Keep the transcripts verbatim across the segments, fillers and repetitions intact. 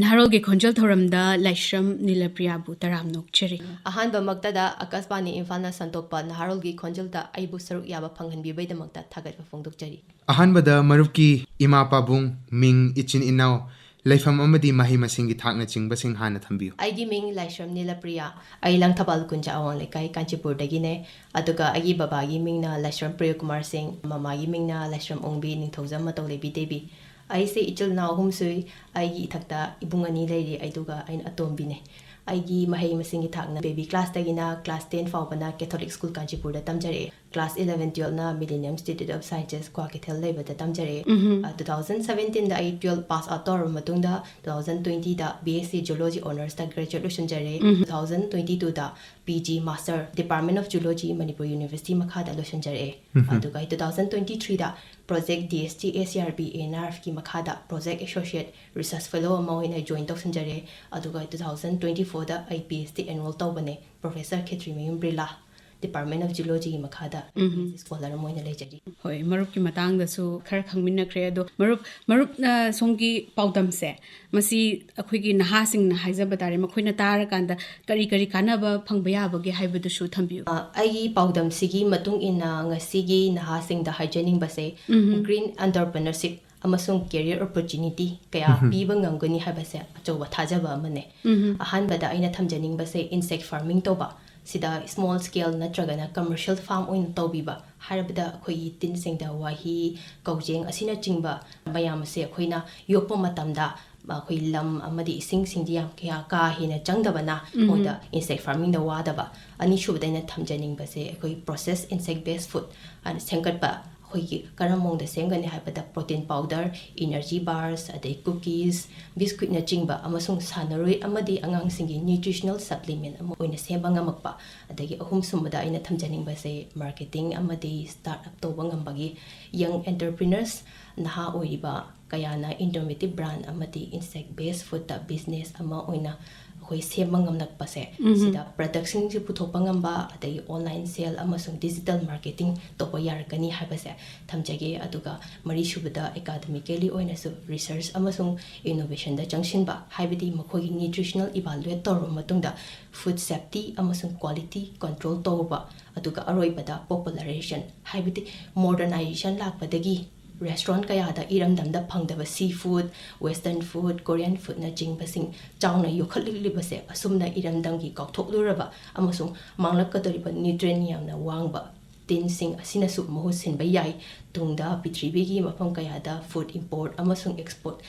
ꯅꯍꯥꯔꯣꯜꯒꯤ ꯈꯣꯟꯖꯦꯜ ꯊꯧꯔꯝꯗ ꯂꯥꯏꯁ꯭ꯔꯝ ꯅꯤꯂꯄ꯭ꯔꯤꯌꯥꯕꯨ ꯇꯔꯥꯝꯅ ꯑꯣꯛꯆꯔꯤ꯫ ꯑꯍꯥꯟꯕꯃꯛꯇꯗ ꯑꯀꯥꯁꯕꯥꯅꯤ ꯏꯝꯐꯥꯜꯅ ꯁꯟꯗꯣꯛꯄ ꯅꯍꯥꯔꯣꯜꯒꯤ ꯈꯣꯟꯖꯦꯜꯗ ꯑꯩꯕꯨ ꯁꯔꯨꯛ ꯌꯥꯕ ꯐꯪꯍꯟꯕꯤꯕꯩꯗꯃꯛꯇ ꯊꯥꯒꯠꯄ ꯐꯣꯡꯗꯣꯛꯆꯔꯤ꯫ ꯑꯍꯥꯟꯕꯗ ꯃꯔꯨꯞꯀꯤ ꯏꯃꯥ ꯄꯥꯕꯨꯡ, ꯃꯤꯡ, ꯏꯆꯤꯟ ꯏꯅꯥꯎ, ꯂꯩꯐꯝ ꯑꯃꯗꯤ ꯃꯍꯩ ꯃꯁꯤꯡꯒꯤ ꯊꯥꯛꯅꯆꯤꯡꯕꯁꯤꯡ ꯍꯥꯟꯅ ꯊꯝꯕꯤꯌꯨ꯫ ꯑꯩꯒꯤ ꯃꯤꯡ ꯂꯥꯏꯁ꯭ꯔꯝ ꯅꯤꯂꯄ꯭ꯔꯤꯌꯥ꯫ ꯑꯩ ꯂꯪꯊꯕꯥꯜ ꯀꯨꯟꯖꯥ ꯑꯋꯥꯡ ꯂꯩꯀꯥꯏ ꯀꯥꯟꯆꯤꯄꯨꯔꯗꯒꯤꯅꯦ꯫ ꯑꯗꯨꯒ ꯑꯩꯒꯤ ꯕꯕꯥꯒꯤ ꯃꯤꯡꯅ ꯂꯥꯏꯁ꯭ꯔꯝ ꯄ꯭ꯔꯤꯌꯀꯨꯃꯥꯔ ꯁꯤꯡ, ꯃꯃꯥꯒꯤ ꯃꯤꯡꯅ ꯂꯥꯏꯁ꯭ꯔꯝ ꯑꯣꯡꯕꯤ ꯅꯤꯡꯊꯧꯖꯝ ꯃꯇꯧꯂꯩꯕꯤ ꯗꯦꯕꯤ꯫ ꯑꯩꯁꯦ ꯏꯆꯤꯜ ꯏꯅꯥꯎ ꯑꯍꯨꯝ ꯁꯨꯏ꯫ ꯑꯩꯒꯤ ꯏꯊꯛꯇ ꯏꯕꯨꯡ ꯑꯅꯤ ꯂꯩꯔꯤ, ꯑꯗꯨꯒ ꯑꯩꯅ ꯑꯇꯣꯝꯕꯤꯅꯦ꯫ ꯑꯩꯒꯤ ꯃꯍꯩ ꯃꯁꯤꯡꯒꯤ ꯊꯥꯛꯅ baby classꯇꯒꯤꯅ class ten ꯐꯥꯎꯕꯅ Catholic School ꯀꯥꯟꯆꯤꯄꯨꯔꯗ ꯇꯝꯖꯔꯛꯑꯦ꯫ Class eleven twelveꯅ Millennium Institute of Sciences Kwakeithel ꯂꯩꯕꯗ ꯇꯝꯖꯔꯛꯑꯦ꯫ ꯑ, two thousand seventeenꯗ ꯑꯩ twelve pass out ꯇꯧꯔꯕ ꯃꯇꯨꯡꯗ two thousand twentyꯗ B S C Zoology Honoursꯇ graduate ꯂꯣꯏꯁꯤꯟꯖꯔꯦ꯫ Two thousand twenty twoꯗ P G Master Department of Zoology Manipur University ꯃꯈꯥꯗ ꯂꯣꯏꯁꯤꯟꯖꯔꯛꯑꯦ꯫ ꯑꯗꯨꯒ ꯑꯩ two thousand twenty threeꯗ Project D S T A C R B A N R Fꯀꯤ ꯃꯈꯥꯗ Project Associate Research Fellow ꯑꯃ ꯑꯣꯏꯅ join ꯇꯧꯁꯤꯟꯖꯔꯦ꯫ ꯑꯗꯨꯒ two thousand twenty fourꯗ ꯑꯩ P H D enroll ꯇꯧꯕꯅꯦ, Professor Khetrimayum Birla, Department of Zoologyꯒꯤ ꯃꯈꯥꯗ P H D scholar ꯑꯃ ꯑꯣꯏꯅ ꯂꯩꯖꯔꯤ꯫ ꯍꯣꯏ, ꯃꯔꯨꯞꯀꯤ ꯃꯇꯥꯡꯗꯁꯨ ꯈꯔ ꯈꯪꯃꯤꯟꯅꯈ꯭ꯔꯦ꯫ ꯑꯗꯣ ꯃꯔꯨꯞ, ꯃꯔꯨꯞꯅ ꯁꯣꯝꯒꯤ ꯄꯥꯎꯗꯝꯁꯦ, ꯃꯁꯤ ꯑꯩꯈꯣꯏꯒꯤ ꯅꯍꯥꯁꯤꯡꯅ ꯍꯥꯏꯖꯕ ꯇꯥꯔꯦ, ꯃꯈꯣꯏꯅ ꯇꯥꯔꯀꯥꯟꯗ ꯀꯔꯤ ꯀꯔꯤ ꯀꯥꯟꯅꯕ ꯐꯪꯕ ꯌꯥꯕꯒꯦ ꯍꯥꯏꯕꯗꯨꯁꯨ ꯊꯝꯕꯤꯌꯨ꯫ ꯑ, ꯑꯩꯒꯤ ꯄꯥꯎꯗꯝꯁꯤꯒꯤ ꯃꯇꯨꯡ ꯏꯟꯅ ꯉꯁꯤꯒꯤ ꯅꯍꯥꯁꯤꯡꯗ ꯍꯥꯏꯖꯅꯤꯡꯕꯁꯦ, green entrepreneurship ꯑꯃꯁꯨꯡ career opportunity ꯀꯌꯥ ꯄꯤꯕ ꯉꯝꯒꯅꯤ ꯍꯥꯏꯕꯁꯦ ꯑꯆꯧꯕ ꯊꯥꯖꯕ ꯑꯃꯅꯦ꯫ ꯑꯍꯥꯟꯕꯗ ꯑꯩꯅ ꯊꯝꯖꯅꯤꯡꯕꯁꯦ insect farming ꯇꯧꯕ꯫ ꯁꯤꯗ small scale ꯅꯠꯇ꯭ꯔꯒꯅ commercial farm ꯑꯣꯏꯅ ꯇꯧꯕꯤꯕ꯫ ꯍꯥꯏꯔꯕꯗ ꯑꯩꯈꯣꯏꯒꯤ ꯇꯤꯟꯁꯤꯡꯗ ꯋꯥꯍꯤ, ꯀꯧꯖꯦꯡ ꯑꯁꯤꯅꯆꯤꯡꯕ ꯃꯌꯥꯝ ꯑꯁꯦ ꯑꯩꯈꯣꯏꯅ ꯌꯣꯛꯄ ꯃꯇꯝꯗ ꯑꯩꯈꯣꯏ ꯂꯝ ꯑꯃꯗꯤ ꯏꯁꯤꯡꯁꯤꯡꯗꯤ ꯌꯥꯝ ꯀꯌꯥ ꯀꯥ ꯍꯦꯟꯅ ꯆꯪꯗꯕꯅ ꯃꯣꯏꯗ insect farmingꯗ ꯋꯥꯗꯕ꯫ ꯑꯅꯤꯁꯨꯕꯗ ꯑꯩꯅ ꯊꯝꯖꯅꯤꯡꯕꯁꯦ ꯑꯩꯈꯣꯏ process insect based food ꯁꯦꯝꯒꯠꯄ꯫ ꯑꯩꯈꯣꯏꯒꯤ ꯀꯔꯝꯕ ꯃꯑꯣꯡꯗ ꯁꯦꯝꯒꯅꯤ ꯍꯥꯏꯕꯗ protein powder, energy bars, ꯑꯗꯩ cookies, biscuitꯅꯆꯤꯡꯕ ꯑꯃꯁꯨꯡ ꯁꯥꯟꯅꯔꯣꯏ ꯑꯃꯗꯤ ꯑꯉꯥꯡꯁꯤꯡꯒꯤ nutritional supplement ꯑꯃ ꯑꯣꯏꯅ ꯁꯦꯝꯕ ꯉꯝꯃꯛꯄ꯫ ꯑꯗꯒꯤ ꯑꯍꯨꯝꯁꯨꯕꯗ ꯑꯩꯅ ꯊꯝꯖꯅꯤꯡꯕꯁꯦ marketing ꯑꯃꯗꯤ start up ꯇꯧꯕ ꯉꯝꯕꯒꯤ young entrepreneurs, ꯅꯍꯥ ꯑꯣꯏꯔꯤꯕ ꯀꯌꯥꯅ innovative brand ꯑꯃꯗꯤ insect based foodꯇ business ꯑꯃ ꯑꯣꯏꯅ ꯑꯩꯈꯣꯏ ꯁꯦꯝꯕ ꯉꯝꯂꯛꯄꯁꯦ, ꯎꯝ꯫ ꯁꯤꯗ productꯁꯤꯡꯁꯤ ꯄꯨꯊꯣꯛꯄ ꯉꯝꯕ, ꯑꯗꯒꯤ online sale ꯑꯃꯁꯨꯡ digital marketing ꯇꯧꯕ ꯌꯥꯔꯛꯀꯅꯤ ꯍꯥꯏꯕꯁꯦ ꯊꯝꯖꯒꯦ꯫ ꯑꯗꯨꯒ ꯃꯔꯤꯁꯨꯕꯗ, academically ꯑꯣꯏꯅꯁꯨ research ꯑꯃꯁꯨꯡ innovationꯗ ꯆꯪꯁꯤꯟꯕ, ꯍꯥꯏꯕꯗꯤ ꯃꯈꯣꯏꯒꯤ nutritional evaluate ꯇꯧꯔꯕ ꯃꯇꯨꯡꯗ food safety ꯑꯃꯁꯨꯡ quality control ꯇꯧꯕ, ꯑꯗꯨꯒ ꯑꯔꯣꯏꯕꯗ popularization, ꯍꯥꯏꯕꯗꯤ modernization ꯂꯥꯛꯄꯗꯒꯤ restaurant ꯀꯌꯥꯗ ꯏꯔꯝꯗꯝꯗ ꯐꯪꯗꯕ sea food, western food, Korean foodꯅꯆꯤꯡꯕꯁꯤꯡ ꯆꯥꯎꯅ ꯌꯣꯛꯈꯠꯂꯛꯂꯤꯕꯁꯦ, ꯑꯁꯨꯝꯅ ꯏꯔꯝꯗꯝꯒꯤ ꯀꯥꯎꯊꯣꯛꯂꯨꯔꯕ ꯑꯃꯁꯨꯡ ꯃꯥꯡꯂꯛꯀꯗꯧꯔꯤꯕ nutrient ꯌꯥꯝꯅ ꯋꯥꯡꯕ ꯇꯤꯟꯁꯤꯡ ꯑꯁꯤꯅꯁꯨ ꯃꯍꯨꯠ ꯁꯤꯟꯕ ꯌꯥꯏ꯫ ꯇꯨꯡꯗ ꯄ꯭ꯔꯤꯊꯤꯕꯤꯒꯤ ꯃꯐꯝ ꯀꯌꯥꯗ food import ꯑꯃꯁꯨꯡ export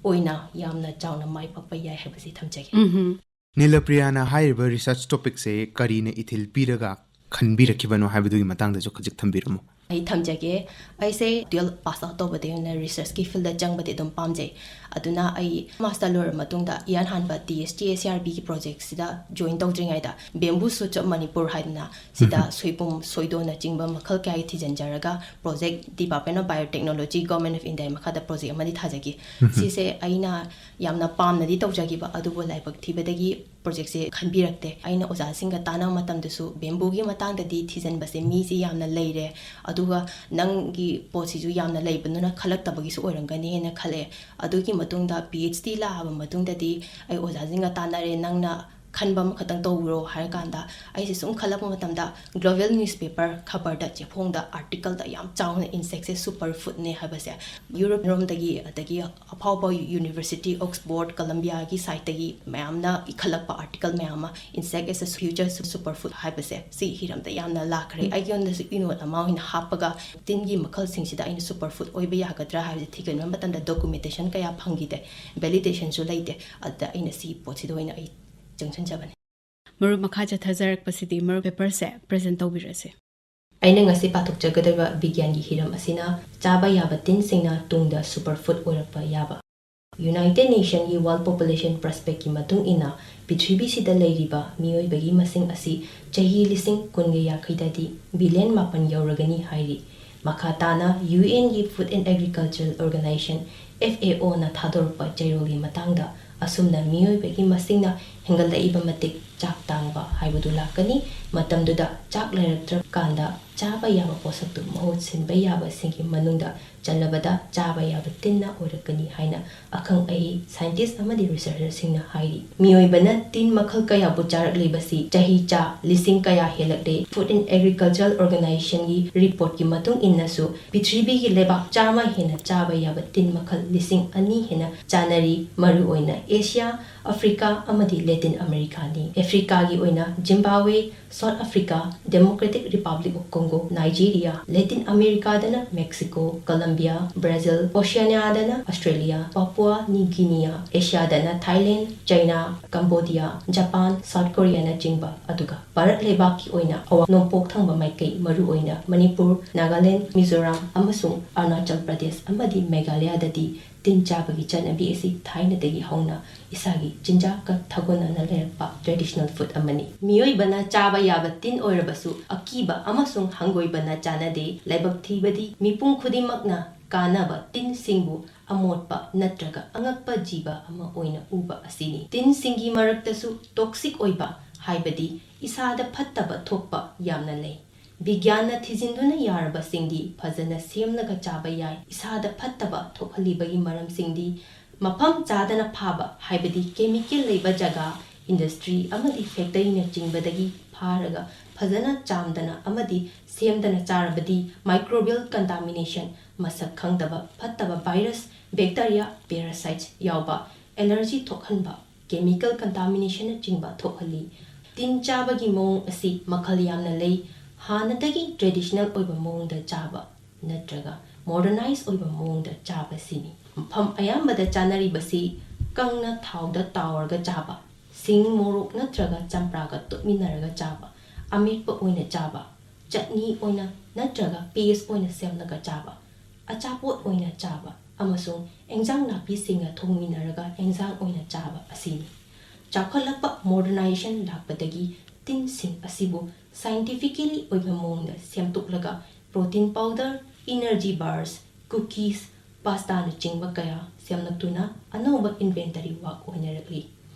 ꯑꯣꯏꯅ ꯌꯥꯝꯅ ꯆꯥꯎꯅ ꯃꯥꯏ ꯄꯥꯛꯄ ꯌꯥꯏ ꯍꯥꯏꯕꯁꯤ ꯊꯝꯖꯒꯦ꯫ ꯎꯝꯍꯨꯝ꯫ ꯅꯤꯂꯄ꯭ꯔꯤꯌꯥꯅ ꯍꯥꯏꯔꯤꯕ research topicꯁꯦ ꯀꯔꯤꯅ ꯏꯊꯤꯜ ꯄꯤꯔꯒ ꯈꯟꯕꯤꯔꯛꯈꯤꯕꯅꯣ ꯍꯥꯏꯕꯗꯨꯒꯤ ꯃꯇꯥꯡꯗꯁꯨ ꯈꯖꯤꯛ ꯊꯝꯕꯤꯔꯝꯃꯨ꯫ ꯑꯩ ꯊꯝꯖꯒꯦ꯫ ꯑꯩꯁꯦ twelve pass out ꯇꯧꯕꯗꯒꯤ ꯍꯧꯅ researchꯀꯤ fieldꯗ ꯆꯪꯕꯗꯤ ꯑꯗꯨꯝ ꯄꯥꯝꯖꯩ꯫ ꯑꯗꯨꯅ ꯑꯩ master ꯂꯣꯏꯔꯕ ꯃꯇꯨꯡꯗ ꯏꯍꯥꯟ ꯍꯥꯟꯕ T H T S C R Bꯒꯤ projectꯁꯤꯗ join ꯇꯧꯗ꯭ꯔꯤꯉꯩꯗ Bamboo Shoots of Manipur ꯍꯥꯏꯗꯅ ꯁꯤꯗ ꯎꯝꯍꯨꯝ꯫ ꯁꯣꯏꯕꯨꯝ, ꯁꯣꯏꯗꯣꯅꯆꯤꯡꯕ ꯃꯈꯜ ꯀꯌꯥꯒꯤ ꯊꯤꯖꯤꯟꯖꯔꯒ project Department of Biotechnology, Government of Indiaꯒꯤ ꯃꯈꯥꯗ project ꯑꯃꯗꯤ ꯊꯥꯖꯈꯤ꯫ ꯎꯝꯍꯨꯝ꯫ ꯁꯤꯁꯦ ꯑꯩꯅ ꯌꯥꯝꯅ ꯄꯥꯝꯅꯗꯤ ꯇꯧꯖꯈꯤꯕ, ꯑꯗꯨꯕꯨ ꯂꯥꯏꯕꯛ ꯊꯤꯕꯗꯒꯤ projectꯁꯦ ꯈꯟꯕꯤꯔꯛꯇꯦ꯫ ꯑꯩꯅ ꯑꯣꯖꯥꯁꯤꯡꯒ ꯇꯥꯟꯅꯕ ꯃꯇꯝꯗꯁꯨ bambooꯒꯤ ꯃꯇꯥꯡꯗꯗꯤ ꯊꯤꯖꯤꯟꯕꯁꯦ ꯃꯤꯁꯦ ꯌꯥꯝꯅ ꯂꯩꯔꯦ, ꯑꯗꯨꯒ ꯅꯪꯒꯤ ꯄꯣꯠꯁꯤꯁꯨ ꯌꯥꯝꯅ ꯂꯩꯕꯗꯨꯅ ꯈꯜꯂꯛꯇꯕꯒꯤꯁꯨ ꯑꯣꯏꯔꯝꯒꯅꯤ ꯍꯥꯏꯅ ꯈꯜꯂꯦ꯫ ꯑꯗꯨꯒꯤ ꯃꯇꯨꯡꯗ P H D ꯂꯥꯛꯑꯕ ꯃꯇꯨꯡꯗꯗꯤ ꯑꯩ ꯑꯣꯖꯥꯁꯤꯡꯒ ꯇꯥꯟꯅꯔꯦ, "ꯅꯪꯅ ꯈꯟꯕ ꯑꯃꯈꯛꯇꯪ ꯇꯧꯔꯣ" ꯍꯥꯏꯔꯀꯥꯟꯗ ꯑꯩꯁꯦ ꯁꯨꯝ ꯈꯜꯂꯛꯄ ꯃꯇꯝꯗ global newspaper ꯈꯕꯔꯗ, ꯆꯦꯐꯣꯡꯗ articleꯗ ꯌꯥꯝ ꯆꯥꯎꯅ insectꯁꯦ superfoodꯅꯦ ꯍꯥꯏꯕꯁꯦ Europeꯔꯣꯝꯗꯒꯤ, ꯑꯗꯒꯤ ꯑꯐꯥꯎꯕ university Oxford, Columbiaꯒꯤ sideꯇꯒꯤ ꯃꯌꯥꯝꯅ ꯏꯈꯠꯂꯛꯄ article ꯃꯌꯥꯝ ꯑꯃ, "Insect is a future superfood" ꯍꯥꯏꯕꯁꯦ, ꯁꯤ ꯍꯤꯔꯝꯗ ꯌꯥꯝꯅ ꯂꯥꯛꯈ꯭ꯔꯦ꯫ ꯑꯩꯉꯣꯟꯗꯁꯨ ꯏꯅꯣꯠ ꯑꯃ ꯑꯣꯏꯅ ꯍꯥꯞꯄꯒ ꯇꯤꯟꯒꯤ ꯃꯈꯜꯁꯤꯡꯁꯤꯗ ꯑꯩꯅ superfood ꯑꯣꯏꯕ ꯌꯥꯒꯗ꯭ꯔꯥ ꯍꯥꯏꯕꯁꯦ ꯊꯤꯒꯠꯄ ꯃꯇꯝꯗ documentation ꯀꯌꯥ ꯐꯪꯈꯤꯗꯦ, validationꯁꯨ ꯂꯩꯇꯦ꯫ ꯑꯗꯨꯗ ꯑꯩꯅ ꯁꯤ ꯄꯣꯠꯁꯤꯗ ꯑꯣꯏꯅ ꯑꯩ ꯆꯪꯁꯤꯟꯖꯕꯅꯤ꯫ ꯃꯔꯨꯞ, ꯃꯈꯥ ꯆꯠꯊꯖꯔꯛꯄꯁꯤꯗꯤ ꯃꯔꯨꯞ paperꯁꯦ present ꯇꯧꯕꯤꯔꯁꯦ꯫ ꯑꯩꯅ ꯉꯁꯤ ꯄꯥꯊꯣꯛꯆꯒꯗꯧꯔꯤꯕ ꯕꯤꯒ꯭ꯌꯥꯟꯒꯤ ꯍꯤꯔꯝ ꯑꯁꯤꯅ ꯆꯥꯕ ꯌꯥꯕ ꯇꯤꯟꯁꯤꯡꯅ ꯇꯨꯡꯗ superfood ꯑꯣꯏꯔꯛꯄ ꯌꯥꯕ꯫ United Nationꯒꯤ World Population Prospectꯀꯤ ꯃꯇꯨꯡ ꯏꯟꯅ, ꯄ꯭ꯔꯤꯊꯤꯕꯤꯁꯤꯗ ꯂꯩꯔꯤꯕ ꯃꯤꯑꯣꯏꯕꯒꯤ ꯃꯁꯤꯡ ꯑꯁꯤ ꯆꯍꯤ ꯂꯤꯁꯤꯡ ꯀꯨꯟꯒ ꯌꯥꯡꯈꯩꯗꯗꯤ billion ꯃꯥꯄꯟ ꯌꯧꯔꯒꯅꯤ ꯍꯥꯏꯔꯤ꯫ ꯃꯈꯥ ꯇꯥꯅ UNꯒꯤ Food and Agricultural Organization, FAOꯅ ꯊꯥꯗꯣꯔꯛꯄ ꯆꯦꯔꯣꯜꯒꯤ ꯃꯇꯥꯡꯗ ꯑꯁꯨꯝꯅ ꯃꯤꯑꯣꯏꯕꯒꯤ ꯃꯁꯤꯡꯅ ꯍꯦꯟꯒꯠꯂꯛꯏꯕ ꯃꯇꯤꯛ ꯆꯥꯛ ꯇꯥꯡꯕ ꯍꯥꯏꯕꯗꯨ ꯂꯥꯛꯀꯅꯤ꯫ ꯃꯇꯝꯗꯨꯗ ꯆꯥꯛ ꯂꯩꯔꯛꯇ꯭ꯔꯀꯥꯟꯗ ꯆꯥꯕ ꯌꯥꯕ ꯄꯣꯠꯁꯛꯇꯨ ꯃꯍꯨꯠ ꯁꯤꯟꯕ ꯌꯥꯕꯁꯤꯡꯒꯤ ꯃꯅꯨꯡꯗ ꯆꯜꯂꯕꯗ ꯆꯥꯕ ꯌꯥꯕ ꯇꯤꯟꯅ ꯑꯣꯏꯔꯛꯀꯅꯤ ꯍꯥꯏꯅ ꯑꯈꯪ ꯑꯍꯩ, scientist ꯑꯃꯗꯤ researcherꯁꯤꯡꯅ ꯍꯥꯏꯔꯤ꯫ ꯃꯤꯑꯣꯏꯕꯅ ꯇꯤꯟ ꯃꯈꯜ ꯀꯌꯥꯕꯨ ꯆꯥꯔꯛꯂꯤꯕꯁꯤ ꯆꯍꯤ ꯆꯥ ꯂꯤꯁꯤꯡ ꯀꯌꯥ ꯍꯦꯜꯂꯛꯂꯦ꯫ Food and Agricultural Organizationꯒꯤ reportꯀꯤ ꯃꯇꯨꯡ ꯏꯟꯅꯁꯨ ꯄ꯭ꯔꯤꯊꯤꯕꯤꯒꯤ ꯂꯩꯕꯥꯛ ꯆꯥꯝꯃ ꯍꯦꯟꯅ ꯆꯥꯕ ꯌꯥꯕ ꯇꯤꯟ ꯃꯈꯜ ꯂꯤꯁꯤꯡ ꯑꯅꯤ ꯍꯦꯟꯅ ꯆꯥꯅꯔꯤ꯫ ꯃꯔꯨꯑꯣꯏꯅ ꯑꯦꯁꯤꯌꯥ, ꯑꯐ꯭ꯔꯤꯀꯥ ꯑꯃꯗꯤ ꯂꯦꯇꯤꯟ ꯑꯃꯦꯔꯤꯀꯥꯅꯤ꯫ ꯑꯐ꯭ꯔꯤꯀꯥꯒꯤ ꯑꯣꯏꯅ Zimbabwe, South Africa, Democratic Republic of Congo, Nigeria, Latin ꯑꯃꯦꯔꯤꯀꯥꯗꯅ ꯃꯦꯛꯁꯤꯀꯣ, ꯀꯂꯝꯕꯤꯌꯥ, ꯕ꯭ꯔꯥꯖꯤꯜ, ꯑꯣꯁꯤꯌꯥꯅꯤꯌꯥꯗꯅ ꯑꯁꯇ꯭ꯔꯦꯂꯤꯌꯥ, ꯄꯥꯄꯨꯋꯥ ꯅ꯭ꯌꯨ ꯒꯤꯅꯤꯌꯥ, ꯑꯦꯁꯤꯌꯥꯗꯅ Thailand, China, Cambodia, Japan, South ꯀꯣꯔꯤꯌꯥꯅꯆꯤꯡꯕ, ꯑꯗꯨꯒ ꯚꯥꯔꯠ ꯂꯩꯕꯥꯛꯀꯤ ꯑꯣꯏꯅ ꯑꯋꯥꯡ ꯅꯣꯡꯄꯣꯛ ꯊꯪꯕ ꯃꯥꯏꯀꯩ, ꯃꯔꯨꯑꯣꯏꯅ ꯃꯅꯤꯄꯨꯔ, ꯅꯥꯒꯥꯂꯦꯟ, ꯃꯤꯖꯣꯔꯥꯝ ꯑꯃꯁꯨꯡ ꯑꯔꯨꯅꯥꯆꯜ ꯄ꯭ꯔꯗꯦꯁ ꯑꯃꯗꯤ ꯃꯦꯘꯥꯂꯌꯥꯗꯗꯤ ꯇꯤꯟ ꯆꯥꯕꯒꯤ ꯆꯠꯅꯕꯤ ꯑꯁꯤ ꯊꯥꯏꯅꯗꯒꯤ ꯍꯧꯅ ꯏꯁꯥꯒꯤ ꯆꯤꯟꯖꯥꯛꯀ ꯊꯥꯒꯣꯟꯅꯅ ꯂꯩꯔꯛꯄ traditional food ꯑꯃꯅꯤ꯫ ꯃꯤꯑꯣꯏꯕꯅ ꯆꯥꯕ ꯌꯥꯕ ꯇꯤꯟ ꯑꯣꯏꯔꯕꯁꯨ ꯑꯀꯤꯕ ꯑꯃꯁꯨꯡ ꯍꯪꯒꯣꯏꯕꯅ ꯆꯥꯅꯗꯦ꯫ ꯂꯥꯏꯕꯛ ꯊꯤꯕꯗꯤ ꯃꯤꯄꯨꯝ ꯈꯨꯗꯤꯡꯃꯛꯅ ꯀꯥꯟꯅꯕ ꯇꯤꯟꯁꯤꯡꯕꯨ ꯑꯃꯣꯠꯄ ꯅꯠꯇ꯭ꯔꯒ ꯑꯉꯛꯄ ꯖꯤꯕ ꯑꯃ ꯑꯣꯏꯅ ꯎꯕ ꯑꯁꯤꯅꯤ꯫ ꯇꯤꯟꯁꯤꯡꯒꯤ ꯃꯔꯛꯇꯁꯨ toxic ꯑꯣꯏꯕ, ꯍꯥꯏꯕꯗꯤ ꯏꯁꯥꯗ ꯐꯠꯇꯕ ꯊꯣꯛꯄ ꯌꯥꯝꯅ ꯂꯩ꯫ ꯕꯤꯒ꯭ꯌꯥꯟꯅ ꯊꯤꯖꯤꯟꯗꯨꯅ ꯌꯥꯔꯕꯁꯤꯡꯗꯤ ꯐꯖꯅ ꯁꯦꯝꯂꯒ ꯆꯥꯕ ꯌꯥꯏ꯫ ꯏꯁꯥꯗ ꯐꯠꯇꯕ ꯊꯣꯛꯍꯜꯂꯤꯕꯒꯤ ꯃꯔꯝꯁꯤꯡꯗꯤ ꯃꯐꯝ ꯆꯥꯗꯅ ꯐꯥꯕ, ꯍꯥꯏꯕꯗꯤ chemical ꯂꯩꯕ ꯖꯒꯥ, industry ꯑꯃꯗꯤ factoryꯅꯆꯤꯡꯕꯗꯒꯤ ꯐꯥꯔꯒ ꯐꯖꯅ ꯆꯥꯝꯗꯅ ꯑꯃꯗꯤ ꯁꯦꯝꯗꯅ ꯆꯥꯔꯕꯗꯤ microbial contamination, ꯃꯁꯛ ꯈꯪꯗꯕ ꯐꯠꯇꯕ virus, bacteria, parasites ꯌꯥꯎꯕ, allergy ꯊꯣꯛꯍꯟꯕ, chemical contaminationꯅꯆꯤꯡꯕ ꯊꯣꯛꯍꯜꯂꯤ꯫ ꯇꯤꯟ ꯆꯥꯕꯒꯤ ꯃꯑꯣꯡ ꯑꯁꯤ ꯃꯈꯜ ꯌꯥꯝꯅ ꯂꯩ꯫ ꯍꯥꯟꯅꯗꯒꯤ traditional ꯑꯣꯏꯕ ꯃꯑꯣꯡꯗ ꯆꯥꯕ ꯅꯠꯇ꯭ꯔꯒ modernize ꯑꯣꯏꯕ ꯃꯑꯣꯡꯗ ꯆꯥꯕꯁꯤꯅꯤ꯫ ꯃꯐꯝ ꯑꯌꯥꯝꯕꯗ ꯆꯥꯅꯔꯤꯕꯁꯤ ꯀꯪꯅ ꯊꯥꯎꯗ ꯇꯥꯎꯔꯒ ꯆꯥꯕ, ꯁꯤꯡ, ꯃꯣꯔꯣꯛ ꯅꯠꯇ꯭ꯔꯒ ꯆꯝꯄ꯭ꯔꯥꯒ ꯇꯣꯠꯃꯤꯟꯅꯔꯒ ꯆꯥꯕ, ꯑꯃꯦꯠꯄ ꯑꯣꯏꯅ ꯆꯥꯕ, ꯆꯠꯅꯤ ꯑꯣꯏꯅ ꯅꯠꯇ꯭ꯔꯒ paste ꯑꯣꯏꯅ ꯁꯦꯝꯂꯒ ꯆꯥꯕ, ꯑꯆꯥꯄꯣꯠ ꯑꯣꯏꯅ ꯆꯥꯕ ꯑꯃꯁꯨꯡ ꯑꯦꯟꯖꯥꯡ ꯅꯥꯄꯤꯁꯤꯡꯒ ꯊꯣꯡꯃꯤꯟꯅꯔꯒ ꯑꯦꯟꯖꯥꯡ ꯑꯣꯏꯅ ꯆꯥꯕ ꯑꯁꯤꯅꯤ꯫ ꯆꯥꯎꯈꯠꯂꯛꯄ modernization ꯂꯥꯛꯄꯗꯒꯤ ꯇꯤꯟꯁꯤꯡ ꯑꯁꯤꯕꯨ scientifically ꯑꯣꯏꯕ ꯃꯑꯣꯡꯗ ꯁꯦꯝꯗꯣꯛꯂꯒ protein powder, energy bars, cookies, ꯄꯥꯁꯇꯥꯅꯆꯤꯡꯕ ꯀꯌꯥ ꯁꯦꯝꯂꯛꯇꯨꯅ ꯑꯅꯧꯕ ꯏꯟꯚꯦꯟꯇꯔꯤ ꯋꯥꯛ ꯑꯣꯏꯅꯔꯛꯂꯤ꯫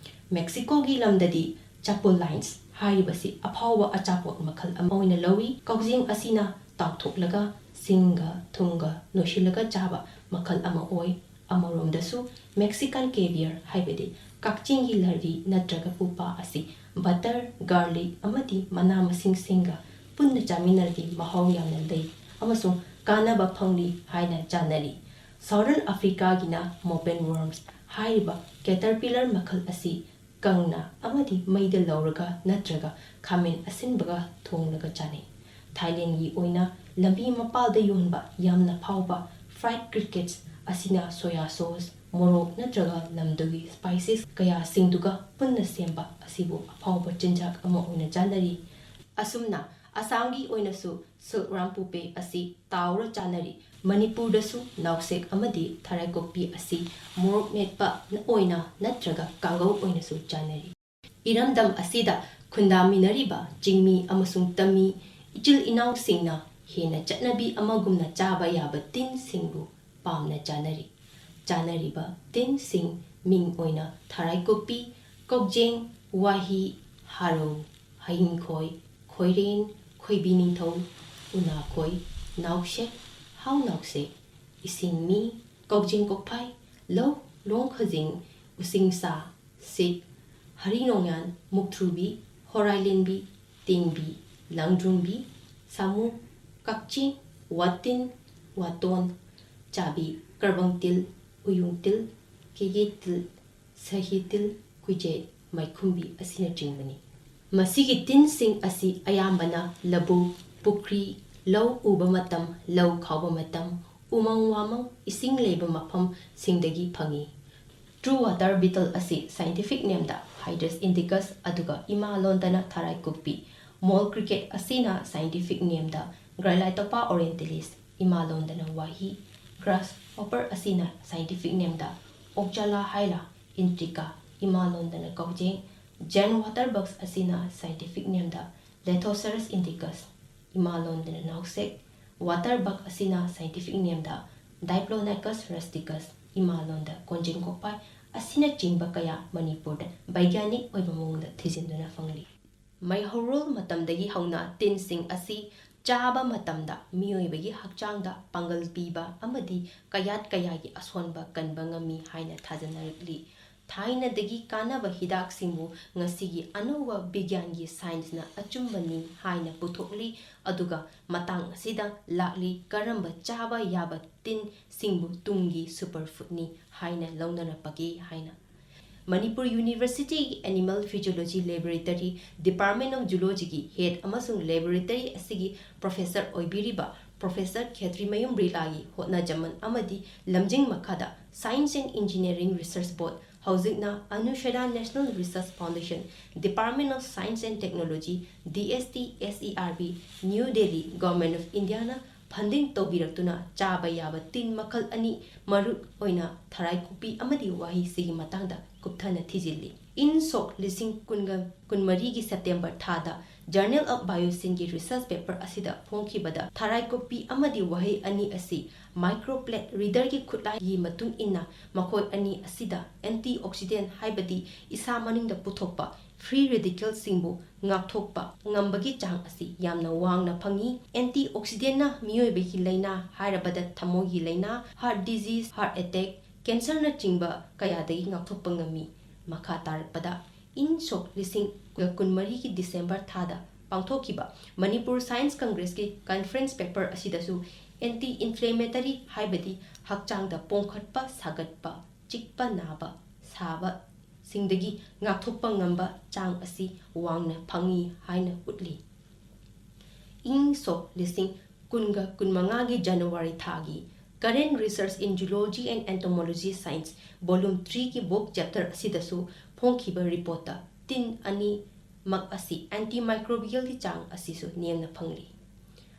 ꯃꯦꯛꯁꯤꯀꯣꯒꯤ ꯂꯝꯗꯗꯤ ꯆꯥꯄꯣꯂꯥꯏꯟꯁ ꯍꯥꯏꯔꯤꯕꯁꯤ ꯑꯐꯥꯎꯕ ꯑꯆꯥꯄꯣꯠ ꯃꯈꯜ ꯑꯃ ꯑꯣꯏꯅ ꯂꯧꯏ꯫ ꯀꯥꯎꯖꯦꯡ ꯑꯁꯤꯅ ꯇꯥꯎꯊꯣꯛꯂꯒ ꯁꯤꯡꯒ ꯊꯨꯝꯒ ꯅꯣꯏꯁꯤꯜꯂꯒ ꯆꯥꯕ ꯃꯈꯜ ꯑꯃ ꯑꯣꯏ꯫ ꯑꯃꯔꯣꯝꯗꯁꯨ ꯃꯦꯛꯁꯤꯀꯥꯟ ꯀꯦꯕꯤꯌꯔ ꯍꯥꯏꯕꯗꯤ ꯀꯛꯆꯤꯡꯒꯤ ꯂꯔꯤ ꯅꯠꯇ꯭ꯔꯒ ꯄꯨꯄꯥ ꯑꯁꯤ ꯕꯇꯔ, ꯒꯥꯔꯂꯤꯛ ꯑꯃꯗꯤ ꯃꯅꯥ ꯃꯁꯤꯡꯁꯤꯡꯒ ꯄꯨꯟꯅ ꯆꯥꯃꯤꯟꯅꯔꯗꯤ ꯃꯍꯥꯎ ꯌꯥꯝꯅ ꯂꯩ ꯑꯃꯁꯨꯡ ꯀꯥꯟꯅꯕ ꯐꯪꯂꯤ ꯍꯥꯏꯅ ꯆꯥꯅꯔꯤ꯫ ꯁꯥꯎꯗꯔꯟ ꯑꯐ꯭ꯔꯤꯀꯥꯒꯤꯅ ꯃꯣꯄꯦꯟ ꯋꯣꯔꯝꯁ ꯍꯥꯏꯔꯤꯕ ꯀꯦꯇꯔꯄꯤꯂꯔ ꯃꯈꯜ ꯑꯁꯤ ꯀꯪꯅ ꯑꯃꯗꯤ ꯃꯩꯗ ꯂꯧꯔꯒ ꯅꯠꯇ꯭ꯔꯒ ꯈꯥꯃꯦꯟ ꯑꯁꯤꯟꯕꯒ ꯊꯣꯡꯂꯒ ꯆꯥꯅꯩ꯫ ꯊꯥꯏꯂꯦꯟꯒꯤ ꯑꯣꯏꯅ ꯂꯝꯕꯤ ꯃꯄꯥꯜꯗ ꯌꯣꯟꯕ ꯌꯥꯝꯅ ꯐꯥꯎꯕ ꯐ꯭ꯔꯥꯏꯗ ꯀ꯭ꯔꯤꯀꯦꯠꯁ ꯑꯁꯤꯅ ꯁꯣꯌꯥ ꯁꯣꯁ, ꯃꯣꯔꯣꯛ ꯅꯠꯇ꯭ꯔꯒ ꯂꯝꯗꯨꯒꯤ ꯁ꯭ꯄꯥꯏꯁꯦꯁ ꯀꯌꯥꯁꯤꯡꯗꯨꯒ ꯄꯨꯟꯅ ꯁꯦꯝꯕ ꯑꯁꯤꯕꯨ ꯑꯐꯥꯎꯕ ꯆꯤꯟꯖꯥꯛ ꯑꯃ ꯑꯣꯏꯅ ꯆꯥꯅꯔꯤ꯫ ꯑꯁꯨꯝꯅ ꯑꯁꯥꯝꯒꯤ ꯑꯣꯏꯅꯁꯨ ꯁꯤꯜꯛ ꯔꯥꯝ ꯄꯨꯄꯦ ꯑꯁꯤ ꯇꯥꯎꯔ ꯆꯥꯅꯔꯤ꯫ ꯃꯅꯤꯄꯨꯔꯗꯁꯨ ꯅꯥꯎꯁꯦꯛ ꯑꯃꯗꯤ ꯊꯔꯥꯏꯀꯣꯛꯄꯤ ꯑꯁꯤ ꯃꯣꯔꯣꯛ ꯃꯦꯠꯄ ꯑꯣꯏꯅ ꯅꯠꯇ꯭ꯔꯒ ꯀꯥꯡꯒꯧ ꯑꯣꯏꯅꯁꯨ ꯆꯥꯅꯔꯤ꯫ ꯏꯔꯝꯗꯝ ꯑꯁꯤꯗ ꯈꯨꯟꯗꯥꯃꯤꯟꯅꯔꯤꯕ ꯆꯤꯡꯃꯤ ꯑꯃꯁꯨꯡ ꯇꯝꯃꯤ ꯏꯆꯤꯜ ꯏꯅꯥꯎꯁꯤꯡꯅ ꯍꯦꯟꯅ ꯆꯠꯅꯕꯤ ꯑꯃꯒꯨꯝꯅ ꯆꯥꯕ ꯌꯥꯕ ꯇꯤꯟꯁꯤꯡꯕꯨ ꯄꯥꯝꯅ ꯆꯥꯅꯔꯤ꯫ ꯆꯥꯅꯔꯤꯕ ꯇꯤꯟꯁꯤꯡ ꯃꯤꯡ ꯑꯣꯏꯅ ꯊꯔꯥꯏꯀꯣꯛꯄꯤ, ꯀꯧꯖꯦꯡ, ꯋꯥꯍꯤ, ꯍꯥꯔꯧ, ꯍꯌꯤꯡꯈꯣꯏ, ꯈꯣꯏꯔꯦꯟ, ꯈꯣꯏꯕꯤ ꯅꯤꯡꯊꯧ, ꯎꯅꯥꯈꯣꯏ, ꯅꯥꯎꯁꯦꯛ, ꯍꯥꯎ ꯅꯥꯎꯁꯦꯛ, ꯏꯁꯤꯡꯃꯤ, ꯀꯧꯖꯦꯡ ꯀꯣꯛꯐꯥꯏ, ꯂꯧ, ꯂꯣꯡ ꯈꯖꯤꯡ, ꯎꯁꯤꯡꯁꯥ, ꯁꯤꯛ, ꯍꯔꯤ ꯅꯣꯡꯌꯥꯟ, ꯃꯨꯛꯊ꯭ꯔꯨꯕꯤ, ꯍꯣꯔꯥꯏꯂꯦꯟꯕꯤ, ꯇꯦꯡꯕꯤ, ꯂꯥꯡꯗ꯭ꯔꯨꯝꯕꯤ, ꯁꯥꯃꯨ, ꯀꯛꯆꯦꯡ, ꯋꯥꯇꯤꯟ, ꯋꯥꯇꯣꯟ, ꯆꯥꯕꯤ, ꯀꯔꯕꯪ ꯇꯤꯜ, ꯎꯌꯨꯡ ꯇꯤꯜ, ꯀꯦꯒꯦ ꯇꯤꯜ, ꯁꯍꯤ ꯇꯤꯜ, ꯀꯨꯏꯖꯦꯠ, ꯃꯩꯈꯨꯝꯕꯤ ꯑꯁꯤꯅꯆꯤꯡꯕꯅꯤ꯫ ꯃꯁꯤꯒꯤ ꯇꯤꯟꯁꯤꯡ ꯑꯁꯤ ꯑꯌꯥꯝꯕꯅ ꯂꯧꯕꯨꯛ, ꯄꯨꯈ꯭ꯔꯤ, ꯂꯧ ꯎꯕ ꯃꯇꯝ, ꯂꯧ ꯈꯥꯎꯕ ꯃꯇꯝ, ꯎꯃꯪ ꯋꯥꯃꯪ, ꯏꯁꯤꯡ ꯂꯩꯕ ꯃꯐꯝꯁꯤꯡꯗꯒꯤ ꯐꯪꯏ꯫ ꯇ꯭ꯔꯨ ꯋꯥꯇꯔ ꯕꯤꯇꯜ ꯑꯁꯤ ꯁꯥꯏꯟꯇꯤꯐꯤꯛ ꯅꯦꯝꯗ ꯍꯥꯏꯗ꯭ꯔꯁ ꯏꯟꯗꯤꯀꯁ ꯑꯗꯨꯒ ꯏꯃꯥ ꯂꯣꯟꯗꯅ ꯊꯔꯥꯏ ꯀꯨꯞꯄꯤ꯫ ꯃꯣꯜ ꯀ꯭ꯔꯤꯀꯦꯠ ꯑꯁꯤꯅ ꯁꯥꯏꯟꯇꯤꯐꯤꯛ ꯅꯦꯝꯗ ꯒ꯭ꯔꯥꯏꯂꯥꯏꯇꯣꯄꯥ ꯑꯣꯔꯦꯟꯇꯦꯂꯤꯁ, ꯏꯃꯥ ꯂꯣꯟꯗꯅ ꯋꯥꯍꯤ꯫ ꯒ꯭ꯔꯥꯁ ꯍꯣꯄꯔ ꯑꯁꯤꯅ ꯁꯥꯏꯟꯇꯤꯐꯤꯛ ꯅꯦꯝꯗ ꯑꯣꯛꯖꯥꯂꯥ ꯍꯥꯏꯂꯥ ꯏꯟꯇ꯭ꯔꯤꯀꯥ, ꯏꯃꯥ ꯂꯣꯟꯗꯅ ꯀꯧꯖꯦꯡ꯫ ꯖꯦꯟ ꯋꯥꯇꯔ ꯕꯛꯁ ꯑꯁꯤꯅ ꯁꯥꯏꯟꯇꯤꯐꯤꯛ ꯅꯦꯝꯗ ꯂꯦꯊꯣꯁꯦꯔꯁ ꯏꯟꯗꯤꯀꯁ, ꯏꯃꯥ ꯂꯣꯟꯗꯅ ꯅꯥꯎꯁꯦꯛ꯫ ꯋꯥꯇꯔ ꯕꯛ ꯑꯁꯤꯅ ꯁꯥꯏꯟꯇꯤꯐꯤꯛ ꯅꯦꯝꯗ Diplodocus rusticus, ꯏꯃꯥꯂꯣꯟꯗ ꯀꯣꯟꯖꯦꯡ ꯀꯣꯛꯄꯥꯏ, ꯑꯁꯤꯅꯆꯤꯡꯕ ꯀꯌꯥ ꯃꯅꯤꯄꯨꯔꯗ ꯕꯩꯒ꯭ꯌꯥꯅꯤꯛ ꯑꯣꯏꯕ ꯃꯑꯣꯡꯗ ꯊꯤꯖꯤꯟꯗꯨꯅ ꯐꯪꯂꯤ꯫ ꯃꯩꯍꯧꯔꯣꯜ ꯃꯇꯝꯗꯒꯤ ꯍꯧꯅ ꯇꯤꯟꯁꯤꯡ ꯑꯁꯤ ꯆꯥꯕ ꯃꯇꯝꯗ ꯃꯤꯑꯣꯏꯕꯒꯤ ꯍꯛꯆꯥꯡꯗ ꯄꯥꯡꯒꯜ ꯄꯤꯕ ꯑꯃꯗꯤ ꯀꯌꯥꯠ ꯀꯌꯥꯒꯤ ꯑꯁꯣꯟꯕ ꯀꯟꯕ ꯉꯝꯃꯤ ꯍꯥꯏꯅ ꯊꯥꯖꯅꯔꯛꯂꯤ꯫ ꯊꯥꯏꯅꯗꯒꯤ ꯀꯥꯟꯅꯕ ꯍꯤꯗꯥꯛꯁꯤꯡꯕꯨ ꯉꯁꯤꯒꯤ ꯑꯅꯧꯕ ꯕꯤꯒ꯭ꯌꯥꯟꯒꯤ ꯁꯥꯏꯟꯁꯅ ꯑꯆꯨꯝꯕꯅꯤ ꯍꯥꯏꯅ ꯄꯨꯊꯣꯛꯂꯤ, ꯑꯗꯨꯒ ꯃꯇꯥꯡ ꯑꯁꯤꯗ ꯂꯥꯛꯂꯤ ꯀꯔꯝꯕ ꯆꯥꯕ ꯌꯥꯕ ꯇꯤꯟꯁꯤꯡꯕꯨ ꯇꯨꯡꯒꯤ ꯁꯨꯄꯔ ꯐꯨꯗꯅꯤ ꯍꯥꯏꯅ ꯂꯧꯅꯔꯛꯄꯒꯦ ꯍꯥꯏꯅ꯫ ꯃꯅꯤꯄꯨꯔ ꯌꯨꯅꯤꯚꯔꯁꯤꯇꯤꯒꯤ Animal Physiology Laboratory, Department of Zoologyꯒꯤ ꯍꯦꯗ ꯑꯃꯁꯨꯡ ꯂꯦꯕꯣꯔꯦꯇꯔꯤ ꯑꯁꯤꯒꯤ ꯄ꯭ꯔꯣꯐꯦꯁꯔ ꯑꯣꯏꯕꯤꯔꯤꯕ ꯄ꯭ꯔꯣꯐꯦꯁꯔ ꯈꯦꯇ꯭ꯔꯤꯃꯌꯨꯝ ꯔꯤꯂꯥꯒꯤ ꯍꯣꯠꯅꯖꯃꯟ ꯑꯃꯗꯤ ꯂꯝꯖꯤꯡ ꯃꯈꯥꯗ Science and Engineering Research Board, ꯍꯧꯖꯤꯛꯅ Anushree National Research Foundation, Department of Science and Technology, D S T S E R B, New Delhi, Government of Indiaꯅ ꯐꯟꯗꯤꯡ ꯇꯧꯕꯤꯔꯛꯇꯨꯅ ꯆꯥꯕ ꯌꯥꯕ ꯇꯤꯟ ꯃꯈꯜ ꯑꯅꯤ, ꯃꯔꯨ ꯑꯣꯏꯅ ꯊꯔꯥꯏ ꯀꯣꯛꯄꯤ ꯑꯃꯗꯤ ꯋꯥꯍꯩꯁꯤꯒꯤ ꯃꯇꯥꯡꯗ ꯀꯨꯞꯊꯅ ꯊꯤꯖꯤꯜꯂꯤ꯫ ꯏꯪ ꯁꯣꯛ ꯂꯤꯁꯤꯡ ꯀꯨꯟꯒ ꯀꯨꯟꯃꯔꯤꯒꯤ ꯁꯦꯞꯇꯦꯝꯕꯔ ꯊꯥꯗ Journal of Biosignsꯒꯤ ꯔꯤꯁꯔꯆ ꯄꯦꯄꯔ ꯑꯁꯤꯗ ꯐꯣꯡꯈꯤꯕꯗ ꯊꯔꯥꯏ ꯀꯣꯛꯄꯤ ꯑꯃꯗꯤ ꯋꯥꯍꯩ ꯑꯅꯤ ꯑꯁꯤ microplate readerꯒꯤ ꯈꯨꯠꯂꯥꯏꯒꯤ ꯃꯇꯨꯡ ꯏꯟꯅ ꯃꯈꯣꯏ ꯑꯅꯤ ꯑꯁꯤꯗ antioxidant ꯍꯥꯏꯕꯗꯤ ꯏꯁꯥ ꯃꯅꯨꯡꯗ ꯄꯨꯊꯣꯛꯄ free radicalꯁꯤꯡꯕꯨ ꯉꯥꯛꯊꯣꯛꯄ ꯉꯝꯕꯒꯤ ꯆꯥꯡ ꯑꯁꯤ ꯌꯥꯝꯅ ꯋꯥꯡꯅ ꯐꯪꯏ꯫ Antioxidantꯅ ꯃꯤꯑꯣꯏꯕꯒꯤ ꯂꯥꯏꯅꯥ ꯍꯥꯏꯔꯕꯗ ꯊꯃꯣꯏꯒꯤ ꯂꯥꯏꯅꯥ, heart disease, heart attack, cancerꯅꯆꯤꯡꯕ ꯀꯌꯥꯗꯒꯤ ꯉꯥꯛꯊꯣꯛꯄ ꯉꯝꯃꯤ꯫ ꯃꯈꯥ ꯇꯥꯔꯛꯄꯗ ꯏꯪ ꯁꯣꯛ ꯂꯤꯁꯤꯡ ꯀꯨꯟꯃꯔꯤꯒꯤ ꯗꯤꯁꯦꯝꯕꯔ ꯊꯥꯗ ꯄꯥꯡꯊꯣꯛꯈꯤꯕ ꯃꯅꯤꯄꯨꯔ ꯁꯥꯏꯟꯁ ꯀꯪꯒ꯭ꯔꯦꯁꯀꯤ ꯀꯟꯐꯔꯦꯟꯁ ꯄꯦꯄꯔ ꯑꯁꯤꯗꯁꯨ anti inflammatory ꯍꯥꯏꯕꯗꯤ ꯍꯛꯆꯥꯡꯗ ꯄꯣꯝꯈꯠꯄ, ꯁꯥꯒꯠꯄ, ꯆꯤꯛꯄ ꯅꯥꯕ, ꯁꯥꯕ, ꯁꯤꯡꯗꯒꯤ ꯉꯥꯛꯊꯣꯛꯄ ꯉꯝꯕ ꯆꯥꯡ ꯑꯁꯤ ꯋꯥꯡꯅ ꯐꯪꯏ ꯍꯥꯏꯅ ꯎꯠꯂꯤ꯫ ꯏꯪ ꯁꯣꯛ ꯂꯤꯁꯤꯡ ꯀꯨꯟꯒ ꯀꯨꯟꯃꯉꯥꯒꯤ ꯖꯅꯋꯥꯔꯤ ꯊꯥꯒꯤ Current Research in Zoology and Entomology Science, Volume threeꯒꯤ book chapter ꯑꯁꯤꯗꯁꯨ ꯐꯣꯡꯈꯤꯕ ꯔꯤꯄꯣꯔꯠꯇ ꯇꯤꯟ ꯑꯅꯤꯃꯛ ꯑꯁꯤ antimicrobialꯒꯤ ꯆꯥꯡ ꯑꯁꯤꯁꯨ ꯅꯦꯝꯅ ꯐꯪꯂꯤ꯫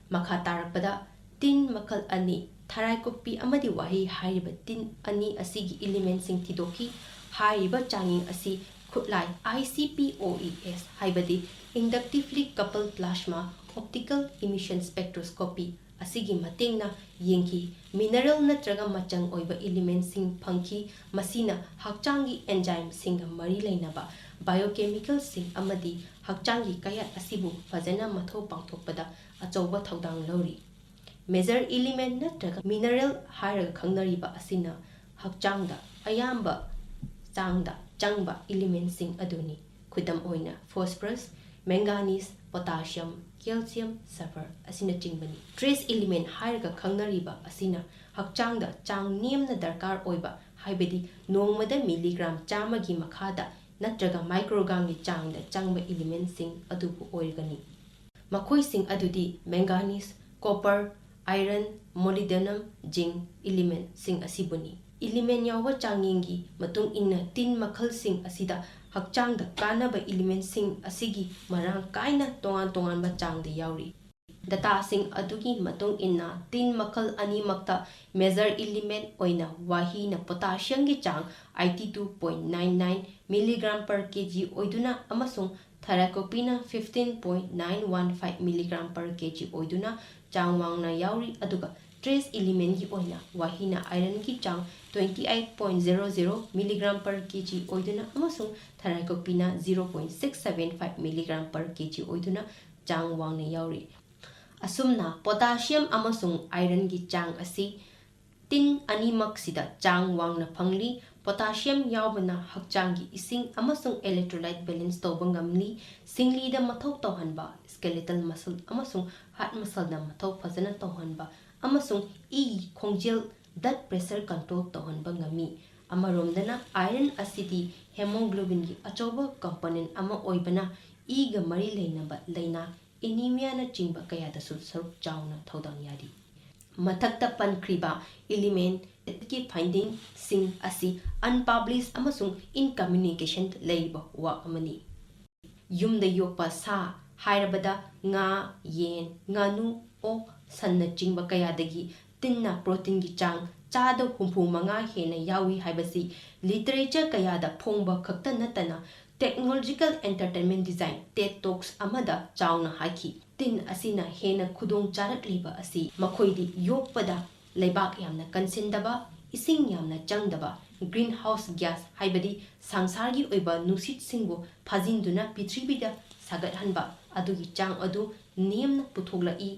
ꯃꯈꯥ ꯇꯥꯔꯛꯄꯗ ꯇꯤꯟ ꯃꯈꯜ ꯑꯅꯤ, ꯊꯔꯥꯏ ꯀꯣꯛꯄꯤ ꯑꯃꯗꯤ ꯋꯥꯍꯩ ꯍꯥꯏꯔꯤꯕ ꯇꯤꯟ ꯑꯅꯤ ꯑꯁꯤꯒꯤ elementꯁꯤꯡ ꯊꯤꯗꯣꯛꯈꯤ꯫ ꯍꯥꯏꯔꯤꯕ ꯆꯥꯡꯌꯦꯡ ꯑꯁꯤ ꯈꯨꯠꯂꯥꯏ I C P O E S ꯍꯥꯏꯕꯗꯤ Inductively Coupled Plasma Optical Emission Spectroscopy ꯑꯁꯤꯒꯤ ꯃꯇꯦꯡꯅ ꯌꯦꯡꯈꯤ꯫ Mineral ꯅꯠꯇ꯭ꯔꯒ ꯃꯆꯪ ꯑꯣꯏꯕ elementꯁꯤꯡ ꯐꯪꯈꯤ, ꯃꯁꯤꯅ ꯍꯛꯆꯥꯡꯒꯤ enzymeꯁꯤꯡꯒ ꯃꯔꯤ ꯂꯩꯅꯕ biochemicalꯁꯤꯡ ꯑꯃꯗꯤ ꯍꯛꯆꯥꯡꯒꯤ ꯀꯌꯥꯠ ꯑꯁꯤꯕꯨ ꯐꯖꯅ ꯃꯊꯧ ꯄꯥꯡꯊꯣꯛꯄꯗ ꯑꯆꯧꯕ ꯊꯧꯗꯥꯡ ꯂꯧꯔꯤ꯫ Major element ꯅꯠꯇ꯭ꯔꯒ mineral ꯍꯥꯏꯔꯒ ꯈꯪꯅꯔꯤꯕ ꯑꯁꯤꯅ ꯍꯛꯆꯥꯡꯗ ꯑꯌꯥꯝꯕ ꯆꯥꯡꯗ ꯆꯪꯕ elementꯁꯤꯡ ꯑꯗꯨꯅꯤ꯫ ꯈꯨꯗꯝ ꯑꯣꯏꯅ phosphorus, manganese, potassium, calcium, sulfur ꯑꯁꯤꯅꯆꯤꯡꯕꯅꯤ꯫ Trace element ꯍꯥꯏꯔꯒ ꯈꯪꯅꯔꯤꯕ ꯑꯁꯤꯅ ꯍꯛꯆꯥꯡꯗ ꯆꯥꯡ ꯅꯦꯝꯅ ꯗꯔꯀꯥꯔ ꯑꯣꯏꯕ, ꯍꯥꯏꯕꯗꯤ ꯅꯣꯡꯃꯗ milligram ꯆꯥꯝꯃꯒꯤ ꯃꯈꯥꯗ ꯅꯠꯇ꯭ꯔꯒ microgramꯒꯤ ꯆꯥꯡꯗ ꯆꯪꯕ elementꯁꯤꯡ ꯑꯗꯨꯕꯨ ꯑꯣꯏꯔꯒꯅꯤ꯫ ꯃꯈꯣꯏꯁꯤꯡ ꯑꯗꯨꯗꯤ manganese, copper, iron, molybdenum, zinc elementꯁꯤꯡ ꯑꯁꯤꯕꯨꯅꯤ꯫ Element ꯌꯥꯎꯕ ꯆꯥꯡꯌꯦꯡꯒꯤ ꯃꯇꯨꯡ ꯏꯟꯅ tin ꯃꯈꯜꯁꯤꯡ ꯑꯁꯤꯗ ꯍꯛꯆꯥꯡꯗ ꯀꯥꯟꯅꯕ elementꯁꯤꯡ ꯑꯁꯤꯒꯤ ꯃꯔꯥꯡ ꯀꯥꯏꯅ ꯇꯣꯉꯥꯟ ꯇꯣꯉꯥꯟꯕ ꯆꯥꯡꯗ ꯌꯥꯎꯔꯤ꯫ Dataꯁꯤꯡ ꯑꯗꯨꯒꯤ ꯃꯇꯨꯡ ꯏꯟꯅ tin ꯃꯈꯜ ꯑꯅꯤꯃꯛꯇ major element ꯑꯣꯏꯅ ꯋꯥꯍꯤꯅ potassiumꯒꯤ ꯆꯥꯡ eighty two point nine nine milligram per kg ꯑꯣꯏꯗꯨꯅ ꯑꯃꯁꯨꯡ thyroxcopeꯅ fifteen point nine one five milligram per kg ꯑꯣꯏꯗꯨꯅ ꯆꯥꯡ ꯋꯥꯡꯅ ꯌꯥꯎꯔꯤ, ꯑꯗꯨꯒ trace elementꯀꯤ ꯑꯣꯏꯅ ꯋꯥꯍꯤꯅ ironꯒꯤ ꯆꯥꯡ twenty eight point zero zero milligram per kg ꯑꯣꯏꯗꯨꯅ ꯑꯃꯁꯨꯡ thyroxcopeꯅ zero point six seven five milligram per kg ꯑꯣꯏꯗꯨꯅ ꯆꯥꯡ ꯋꯥꯡꯅ ꯌꯥꯎꯔꯤ꯫ ꯑꯁꯨꯝꯅ potassium ꯑꯃꯁꯨꯡ ironꯒꯤ ꯆꯥꯡ ꯑꯁꯤ tin ꯑꯅꯤꯃꯛꯁꯤꯗ ꯆꯥꯡ ꯋꯥꯡꯅ ꯐꯪꯂꯤ꯫ Potassium ꯌꯥꯎꯕꯅ ꯍꯛꯆꯥꯡꯒꯤ ꯏꯁꯤꯡ ꯑꯃꯁꯨꯡ electrolyte balance ꯇꯧꯕ ꯉꯝꯂꯤ, ꯁꯤꯡꯂꯤꯗ ꯃꯊꯧ ꯇꯧꯍꯟꯕ, skeletal muscle ꯑꯃꯁꯨꯡ heart muscleꯗ ꯃꯊꯧ ꯐꯖꯅ ꯇꯧꯍꯟꯕ, ꯑꯃꯁꯨꯡ ꯏꯒꯤ ꯈꯣꯡꯖꯦꯜ, blood pressure control ꯇꯧꯍꯟꯕ ꯉꯝꯃꯤ꯫ ꯑꯃꯔꯣꯝꯗꯅ iron ꯑꯁꯤꯗꯤ hemoglobinꯒꯤ ꯑꯆꯧꯕ component ꯑꯃ ꯑꯣꯏꯕꯅ ꯏꯒ ꯃꯔꯤ ꯂꯩꯅꯕ ꯂꯥꯏꯅꯥ, anemiaꯅꯆꯤꯡꯕ ꯀꯌꯥꯗꯁꯨ ꯁꯔꯨꯛ ꯆꯥꯎꯅ ꯊꯧꯗꯥꯡ ꯌꯥꯔꯤ꯫ ꯃꯊꯛꯇ ꯄꯟꯈ꯭ꯔꯤꯕ elementꯀꯤ findingꯁꯤꯡ ꯑꯁꯤ unpublished ꯑꯃꯁꯨꯡ in communication ꯂꯩꯔꯤꯕ work ꯑꯃꯅꯤ꯫ ꯌꯨꯝꯗ ꯌꯣꯛꯄ ꯁꯥ ꯍꯥꯏꯔꯕꯗ ꯉꯥ, ꯌꯦꯟ, ꯉꯥꯅꯨ, ꯑꯣꯛ, ꯁꯟꯅꯆꯤꯡꯕ ꯀꯌꯥꯗꯒꯤ tinꯅ proteinꯒꯤ ꯆꯥꯡ ꯆꯥꯗ ꯍꯨꯝꯐꯨ ꯃꯉꯥ ꯍꯦꯟꯅ ꯌꯥꯎꯏ ꯍꯥꯏꯕꯁꯤ literature ꯀꯌꯥꯗ ꯐꯣꯡꯕ ꯈꯛꯇ ꯅꯠꯇꯅ Technological Entertainment Design TED Talks ꯑꯃꯗ ꯆꯥꯎꯅ ꯍꯥꯏꯈꯤ꯫ ꯇꯤꯟ ꯑꯁꯤꯅ ꯍꯦꯟꯅ ꯈꯨꯗꯣꯡ ꯆꯥꯔꯛꯂꯤꯕ ꯑꯁꯤ ꯃꯈꯣꯏꯗꯤ ꯌꯣꯛꯄꯗ ꯂꯩꯕꯥꯛ ꯌꯥꯝꯅ ꯀꯟꯁꯤꯟꯗꯕ, ꯏꯁꯤꯡ ꯌꯥꯝꯅ ꯆꯪꯗꯕ, greenhouse gas ꯍꯥꯏꯕꯗꯤ ꯁꯪꯁꯥꯔꯒꯤ ꯑꯣꯏꯕ ꯅꯨꯡꯁꯤꯠꯁꯤꯡꯕꯨ ꯐꯥꯖꯤꯟꯗꯨꯅ ꯄ꯭ꯔꯤꯊꯤꯕꯤꯗ ꯁꯥꯒꯠꯍꯟꯕ ꯑꯗꯨꯒꯤ ꯆꯥꯡ ꯑꯗꯨ ꯅꯦꯝꯅ ꯄꯨꯊꯣꯛꯂꯛꯏ꯫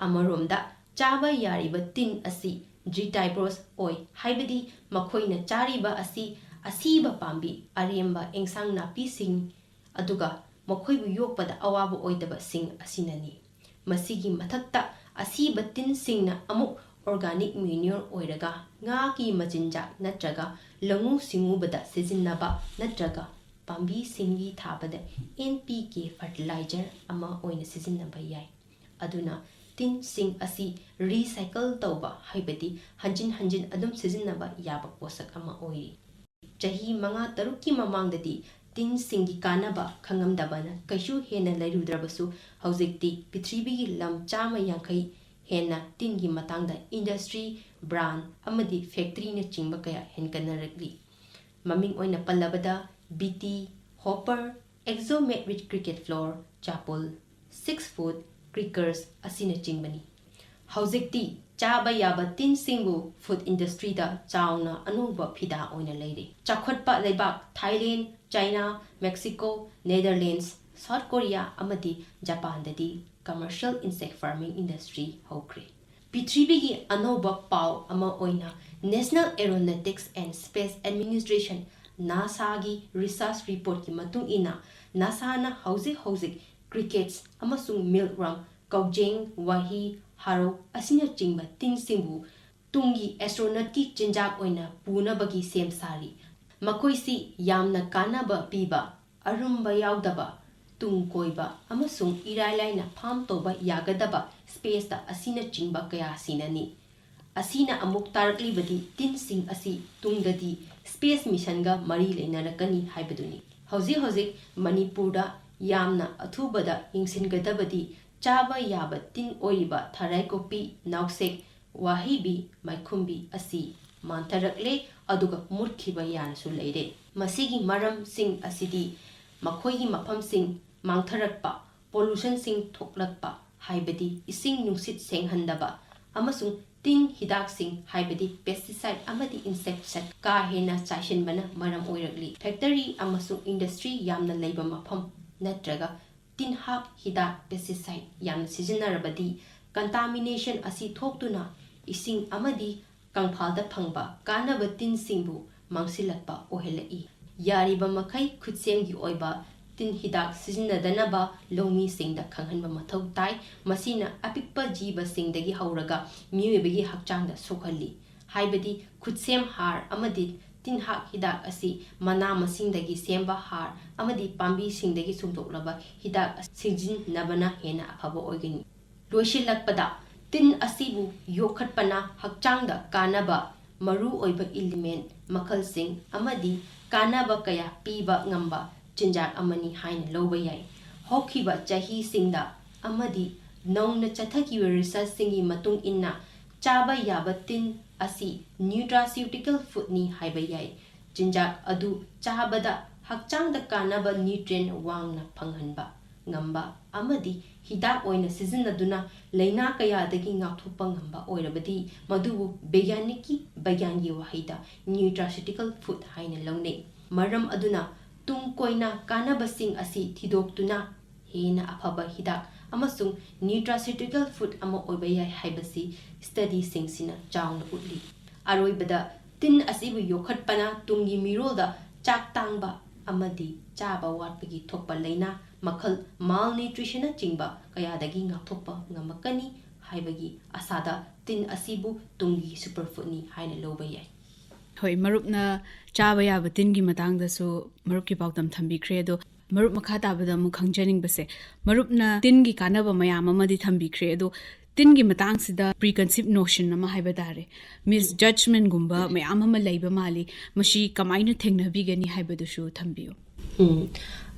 ꯑꯃꯔꯣꯝꯗ, ꯆꯥꯕ ꯌꯥꯔꯤꯕ ꯇꯤꯟ ꯑꯁꯤ gregivores ꯑꯣꯏ, ꯍꯥꯏꯕꯗꯤ ꯃꯈꯣꯏꯅ ꯆꯥꯔꯤꯕ ꯑꯁꯤ ꯑꯁꯤꯕ ꯄꯥꯝꯕꯤ, ꯑꯔꯦꯝꯕ ꯑꯦꯟꯁꯥꯡ ꯅꯥꯄꯤꯁꯤꯡ, ꯑꯗꯨꯒ ꯃꯈꯣꯏꯕꯨ ꯌꯣꯛꯄꯗ ꯑꯋꯥꯕ ꯑꯣꯏꯗꯕꯁꯤꯡ ꯑꯁꯤꯅꯅꯤ꯫ ꯃꯁꯤꯒꯤ ꯃꯊꯛꯇ, ꯑꯁꯤꯕ ꯇꯤꯟꯁꯤꯡꯅ ꯑꯃꯨꯛ organic manure ꯑꯣꯏꯔꯒ ꯉꯥꯒꯤ ꯃꯆꯤꯟꯖꯥꯛ ꯅꯠꯇ꯭ꯔꯒ ꯂꯧꯎ ꯁꯤꯡꯎꯕꯗ ꯁꯤꯖꯤꯟꯅꯕ ꯅꯠꯇ꯭ꯔꯒ ꯄꯥꯝꯕꯤ ꯁꯤꯡꯕꯤ ꯊꯥꯕꯗ NPK fertilizer ꯑꯃ ꯑꯣꯏꯅ ꯁꯤꯖꯤꯟꯅꯕ ꯌꯥꯏ꯫ ꯑꯗꯨꯅ ꯇꯤꯟꯁꯤꯡ ꯑꯁꯤ recycle ꯇꯧꯕ, ꯍꯥꯏꯕꯗꯤ ꯍꯟꯖꯤꯟ ꯍꯟꯖꯤꯟ ꯑꯗꯨꯝ ꯁꯤꯖꯤꯟꯅꯕ ꯌꯥꯕ ꯄꯣꯠꯁꯛ ꯑꯃ ꯑꯣꯏꯔꯤ꯫ ꯆꯍꯤ ꯃꯉꯥ ꯇꯔꯨꯛꯀꯤ ꯃꯃꯥꯡꯗꯗꯤ ꯇꯤꯟꯁꯤꯡꯒꯤ ꯀꯥꯟꯅꯕ ꯈꯪꯉꯝꯗꯕꯅ ꯀꯩꯁꯨ ꯍꯦꯟꯅ ꯂꯩꯔꯨꯗ꯭ꯔꯕꯁꯨ, ꯍꯧꯖꯤꯛꯇꯤ ꯄ꯭ꯔꯤꯊꯤꯕꯤꯒꯤ ꯂꯝ ꯆꯥꯝꯃ ꯌꯥꯡꯈꯩ ꯍꯦꯟꯅ ꯇꯤꯟꯒꯤ ꯃꯇꯥꯡꯗ industry, brand ꯑꯃꯗꯤ factoryꯅꯆꯤꯡꯕ ꯀꯌꯥ ꯍꯦꯟꯒꯠꯅꯔꯛꯂꯤ꯫ ꯃꯃꯤꯡ ꯑꯣꯏꯅ ꯄꯜꯂꯕꯗ, BT, hopper, Exomed with cricket floor, ꯆꯥꯄꯨꯜ, six foot, creepers ꯑꯁꯤꯅꯆꯤꯡꯕꯅꯤ꯫ ꯍꯧꯖꯤꯛꯇꯤ ꯆꯥꯕ ꯌꯥꯕ ꯇꯤꯟꯁꯤꯡꯕꯨ food industryꯗ ꯆꯥꯎꯅ ꯑꯅꯧꯕ ꯐꯤꯗꯥ ꯑꯣꯏꯅ ꯂꯩꯔꯦ꯫ ꯆꯥꯎꯈꯠꯄ ꯂꯩꯕꯥꯛ Thailand, China, Mexico, Netherlands, South Korea ꯑꯃꯗꯤ ꯖꯄꯥꯟꯗꯗꯤ commercial insect farming industry ꯍꯧꯈ꯭ꯔꯦ꯫ ꯄ꯭ꯔꯤꯊꯤꯕꯤꯒꯤ ꯑꯅꯧꯕ ꯄꯥꯎ ꯑꯃ ꯑꯣꯏꯅ National Aeronautics and Space Administration, NASAꯒꯤ research reportꯀꯤ ꯃꯇꯨꯡ ꯏꯟꯅ, NASAꯅ ꯍꯧꯖꯤꯛ ꯍꯧꯖꯤꯛ crickets ꯑꯃꯁꯨꯡ milkworm, ꯀꯧꯖꯦꯡ, ꯋꯥꯍꯤ, ꯍꯥꯔꯧ ꯑꯁꯤꯅꯆꯤꯡꯕ ꯇꯤꯟꯁꯤꯡꯕꯨ ꯇꯨꯡꯒꯤ astronautꯀꯤ ꯆꯤꯟꯖꯥꯛ ꯑꯣꯏꯅ ꯄꯨꯅꯕꯒꯤ ꯁꯦꯝ ꯁꯥꯔꯤ꯫ ꯃꯈꯣꯏꯁꯤ ꯌꯥꯝꯅ ꯀꯥꯟꯅꯕ ꯄꯤꯕ, ꯑꯔꯨꯝꯕ ꯌꯥꯎꯗꯕ, ꯇꯨꯡ ꯀꯣꯏꯕ ꯑꯃꯁꯨꯡ ꯏꯔꯥꯏ ꯂꯥꯏꯅ farm ꯇꯧꯕ ꯌꯥꯒꯗꯕ spaceꯇ ꯑꯁꯤꯅꯆꯤꯡꯕ ꯀꯌꯥꯁꯤꯅꯅꯤ꯫ ꯑꯁꯤꯅ ꯑꯃꯨꯛ ꯇꯥꯔꯛꯂꯤꯕꯗꯤ ꯇꯤꯟꯁꯤꯡ ꯑꯁꯤ ꯇꯨꯡꯗꯗꯤ space missionꯒ ꯃꯔꯤ ꯂꯩꯅꯔꯛꯀꯅꯤ ꯍꯥꯏꯕꯗꯨꯅꯤ꯫ ꯍꯧꯖꯤꯛ ꯍꯧꯖꯤꯛ ꯃꯅꯤꯄꯨꯔꯗ ꯌꯥꯝꯅ ꯑꯊꯨꯕꯗ ꯌꯦꯡꯁꯤꯟꯒꯗꯕꯗꯤ ꯆꯥꯕ ꯌꯥꯕ ꯇꯤꯟ ꯑꯣꯏꯔꯤꯕ ꯊꯔꯥꯏ ꯀꯣꯛꯄꯤ, ꯅꯥꯎꯁꯦꯛ, ꯋꯥꯍꯩꯕꯤ, ꯃꯥꯏꯈꯨꯝꯕꯤ ꯑꯁꯤ ꯃꯥꯡꯊꯔꯛꯂꯦ, ꯑꯗꯨꯒ ꯃꯨꯠꯈꯤꯕ ꯌꯥꯅꯁꯨ ꯂꯩꯔꯦ꯫ ꯃꯁꯤꯒꯤ ꯃꯔꯝꯁꯤꯡ ꯑꯁꯤꯗꯤ ꯃꯈꯣꯏꯒꯤ ꯃꯐꯝꯁꯤꯡ ꯃꯥꯡꯊꯔꯛꯄ, ꯄꯣꯂꯨꯁꯟꯁꯤꯡ ꯊꯣꯛꯂꯛꯄ, ꯍꯥꯏꯕꯗꯤ ꯏꯁꯤꯡ ꯅꯨꯡꯁꯤꯠ ꯁꯦꯡꯍꯟꯗꯕ, ꯑꯃꯁꯨꯡ ꯇꯤꯟ ꯍꯤꯗꯥꯛꯁꯤꯡ, ꯍꯥꯏꯕꯗꯤ ꯄꯦꯁꯇꯤꯁꯥꯏꯠ ꯑꯃꯗꯤ ꯏꯟꯁꯦꯛꯇꯤꯁꯥꯏꯠ, ꯀꯥ ꯍꯦꯟꯅ ꯆꯥꯏꯁꯤꯟꯕꯅ ꯃꯔꯝ ꯑꯣꯏꯔꯛꯂꯤ꯫ ꯐꯦꯛꯇꯔꯤ ꯑꯃꯁꯨꯡ ꯏꯟꯗꯁꯇ꯭ꯔꯤ ꯌꯥꯝꯅ ꯂꯩꯕ ꯃꯐꯝ ꯅꯠꯇ꯭ꯔꯒ ꯇꯤꯟꯍꯥꯛ ꯍꯤꯗꯥꯛ, ꯄꯦꯁꯇꯤꯁꯥꯏꯠ, ꯌꯥꯝꯅ ꯁꯤꯖꯤꯟꯅꯔꯕꯗꯤ, ꯀꯟꯇꯥꯃꯤꯅꯦꯁꯟ ꯑꯁꯤ ꯊꯣꯛꯇꯨꯅ ꯏꯁꯤꯡ ꯑꯃꯗꯤ ꯀꯪꯐꯥꯜꯗ ꯐꯪꯕ ꯀꯥꯟꯅꯕ ꯇꯤꯟꯁꯤꯡꯕꯨ ꯃꯥꯡꯁꯤꯜꯂꯛꯄ ꯑꯣꯏꯍꯜꯂꯛꯏ꯫ ꯌꯥꯔꯤꯕ ꯃꯈꯩ ꯈꯨꯠꯁꯦꯝꯒꯤ ꯑꯣꯏꯕ ꯇꯤꯟ ꯍꯤꯗꯥꯛ ꯁꯤꯖꯤꯟꯅꯗꯅꯕ ꯂꯧꯃꯤꯁꯤꯡꯗ ꯈꯪꯍꯟꯕ ꯃꯊꯧ ꯇꯥꯏ꯫ ꯃꯁꯤꯅ ꯑꯄꯤꯛꯄ ꯖꯤꯕꯁꯤꯡꯗꯒꯤ ꯍꯧꯔꯒ ꯃꯤꯑꯣꯏꯕꯒꯤ ꯍꯛꯆꯥꯡꯗ ꯁꯣꯛꯍꯜꯂꯤ꯫ ꯍꯥꯏꯕꯗꯤ ꯈꯨꯠꯁꯦꯝ ꯍꯥꯔ ꯑꯃꯗꯤ ꯇꯤꯟꯍꯥꯛ ꯍꯤꯗꯥꯛ ꯑꯁꯤ ꯃꯅꯥ ꯃꯁꯤꯡꯗꯒꯤ ꯁꯦꯝꯕ ꯍꯥꯔ ꯑꯃꯗꯤ ꯄꯥꯝꯕꯤꯁꯤꯡꯗꯒꯤ ꯁꯨꯝꯗꯣꯛꯂꯕ ꯍꯤꯗꯥꯛ ꯁꯤꯖꯤꯟꯅꯕꯅ ꯍꯦꯟꯅ ꯑꯐꯕ ꯑꯣꯏꯒꯅꯤ꯫ ꯂꯣꯏꯁꯤꯜꯂꯛꯄꯗ, ꯇꯤꯟ ꯑꯁꯤꯕꯨ ꯌꯣꯛꯈꯠꯄꯅ ꯍꯛꯆꯥꯡꯗ ꯀꯥꯟꯅꯕ ꯃꯔꯨꯑꯣꯏꯕ ꯏꯂꯤꯃꯦꯟ ꯃꯈꯜꯁꯤꯡ ꯑꯃꯗꯤ ꯀꯥꯟꯅꯕ ꯀꯌꯥ ꯄꯤꯕ ꯉꯝꯕ ꯆꯤꯟꯖꯥꯛ ꯑꯃꯅꯤ ꯍꯥꯏꯅ ꯂꯧꯕ ꯌꯥꯏ꯫ ꯍꯧꯈꯤꯕ ꯆꯍꯤꯁꯤꯡꯗ ꯑꯃꯗꯤ ꯅꯧꯅ ꯆꯠꯊꯈꯤꯕ ꯔꯤꯁꯔꯆꯁꯤꯡꯒꯤ ꯃꯇꯨꯡ ꯏꯟꯅ, ꯆꯥꯕ ꯌꯥꯕ ꯇꯤꯟ ꯑꯁꯤ ꯅ꯭ꯌꯨꯇ꯭ꯔꯥꯁꯤꯎꯇꯤꯀꯦꯜ ꯐꯨꯗꯅꯤ ꯍꯥꯏꯕ ꯌꯥꯏ꯫ ꯆꯤꯟꯖꯥꯛ ꯑꯗꯨ ꯆꯥꯕꯗ ꯍꯛꯆꯥꯡꯗ ꯀꯥꯟꯅꯕ ꯅ꯭ꯌꯨꯇ꯭ꯔꯤꯌꯦꯟ ꯋꯥꯡꯅ ꯐꯪꯍꯟꯕ ꯉꯝꯕ ꯑꯃꯗꯤ ꯍꯤꯗꯥꯛ ꯑꯣꯏꯅ ꯁꯤꯖꯤꯟꯅꯗꯨꯅ ꯂꯥꯏꯅꯥ ꯀꯌꯥꯗꯒꯤ ꯉꯥꯛꯊꯣꯛꯄ ꯉꯝꯕ ꯑꯣꯏꯔꯕꯗꯤ, ꯃꯗꯨꯕꯨ ꯕꯩꯒ꯭ꯌꯥꯅꯤꯛꯀꯤ ꯕꯩꯒ꯭ꯌꯥꯟꯒꯤ ꯋꯥꯍꯩꯗ ꯅ꯭ꯌꯨꯇ꯭ꯔꯥꯁꯤꯎꯇꯤꯀꯦꯜ ꯐꯨꯗ ꯍꯥꯏꯅ ꯂꯧꯅꯩ꯫ ꯃꯔꯝ ꯑꯗꯨꯅ, ꯇꯨꯡ ꯀꯣꯏꯅ ꯀꯥꯟꯅꯕꯁꯤꯡ ꯑꯁꯤ ꯊꯤꯗꯣꯛꯇꯨꯅ ꯍꯦꯟꯅ ꯑꯐꯕ ꯍꯤꯗꯥꯛ ꯑꯃꯁꯨꯡ ꯅ꯭ꯌꯨꯇ꯭ꯔꯥꯁꯤꯎꯇꯤꯀꯦꯜ ꯐꯨꯗ ꯑꯃ ꯑꯣꯏꯕ ꯌꯥꯏ ꯍꯥꯏꯕꯁꯤ ꯁ꯭ꯇꯗꯤꯁꯤꯡꯁꯤꯅ ꯆꯥꯎꯅ ꯎꯠꯂꯤ꯫ ꯑꯔꯣꯏꯕꯗ, ꯇꯤꯟ ꯑꯁꯤꯕꯨ ꯌꯣꯛꯈꯠꯄꯅ ꯇꯨꯡꯒꯤ ꯃꯤꯔꯣꯜꯗ ꯆꯥꯛ ꯇꯥꯡꯕ ꯑꯃꯗꯤ ꯆꯥꯕ ꯋꯥꯠꯄꯒꯤ ꯊꯣꯛꯄ ꯂꯥꯏꯅꯥ ꯃꯈꯜ ꯃꯥꯜꯅ꯭ꯌꯨꯇ꯭ꯔꯤꯁꯟꯅꯆꯤꯡꯕ ꯀꯌꯥꯗꯒꯤ ꯉꯥꯛꯊꯣꯛꯄ ꯉꯝꯃꯛꯀꯅꯤ ꯍꯥꯏꯕꯒꯤ ꯑꯁꯥꯗ ꯇꯤꯟ ꯑꯁꯤꯕꯨ ꯇꯨꯡꯒꯤ ꯁꯨꯄꯔ ꯐꯨꯗꯅꯤ ꯍꯥꯏꯅ ꯂꯧꯕ ꯌꯥꯏ꯫ ꯍꯣꯏ, ꯃꯔꯨꯞꯅ ꯆꯥꯕ ꯌꯥꯕ ꯇꯤꯟꯒꯤ ꯃꯇꯥꯡꯗꯁꯨ ꯃꯔꯨꯞꯀꯤ ꯄꯥꯎꯗꯝ ꯊꯝꯕꯤꯈ꯭ꯔꯦ꯫ ꯑꯗꯣ ꯃꯔꯨꯞ, ꯃꯈꯥ ꯇꯥꯕꯗ ꯑꯃꯨꯛ ꯈꯪꯖꯅꯤꯡꯕꯁꯦ, ꯃꯔꯨꯞꯅ ꯇꯤꯟꯒꯤ ꯀꯥꯟꯅꯕ ꯃꯌꯥꯝ ꯑꯃꯗꯤ ꯊꯝꯕꯤꯈ꯭ꯔꯦ, ꯑꯗꯣ ꯇꯤꯟꯒꯤ ꯃꯇꯥꯡꯁꯤꯗ ꯄ꯭ꯔꯤ ꯀꯟꯁꯤꯞ ꯅꯣꯁꯟ ꯑꯃ ꯍꯥꯏꯕ ꯇꯥꯔꯦ, ꯃꯤꯁ ꯖꯖꯃꯦꯟꯒꯨꯝꯕ ꯃꯌꯥꯝ ꯑꯃ ꯂꯩꯕ ꯃꯥꯜꯂꯤ꯫ ꯃꯁꯤ ꯀꯃꯥꯏꯅ ꯊꯦꯡꯅꯕꯤꯒꯅꯤ ꯍꯥꯏꯕꯗꯨꯁꯨ ꯊꯝꯕꯤꯌꯨ꯫ ꯎꯝ,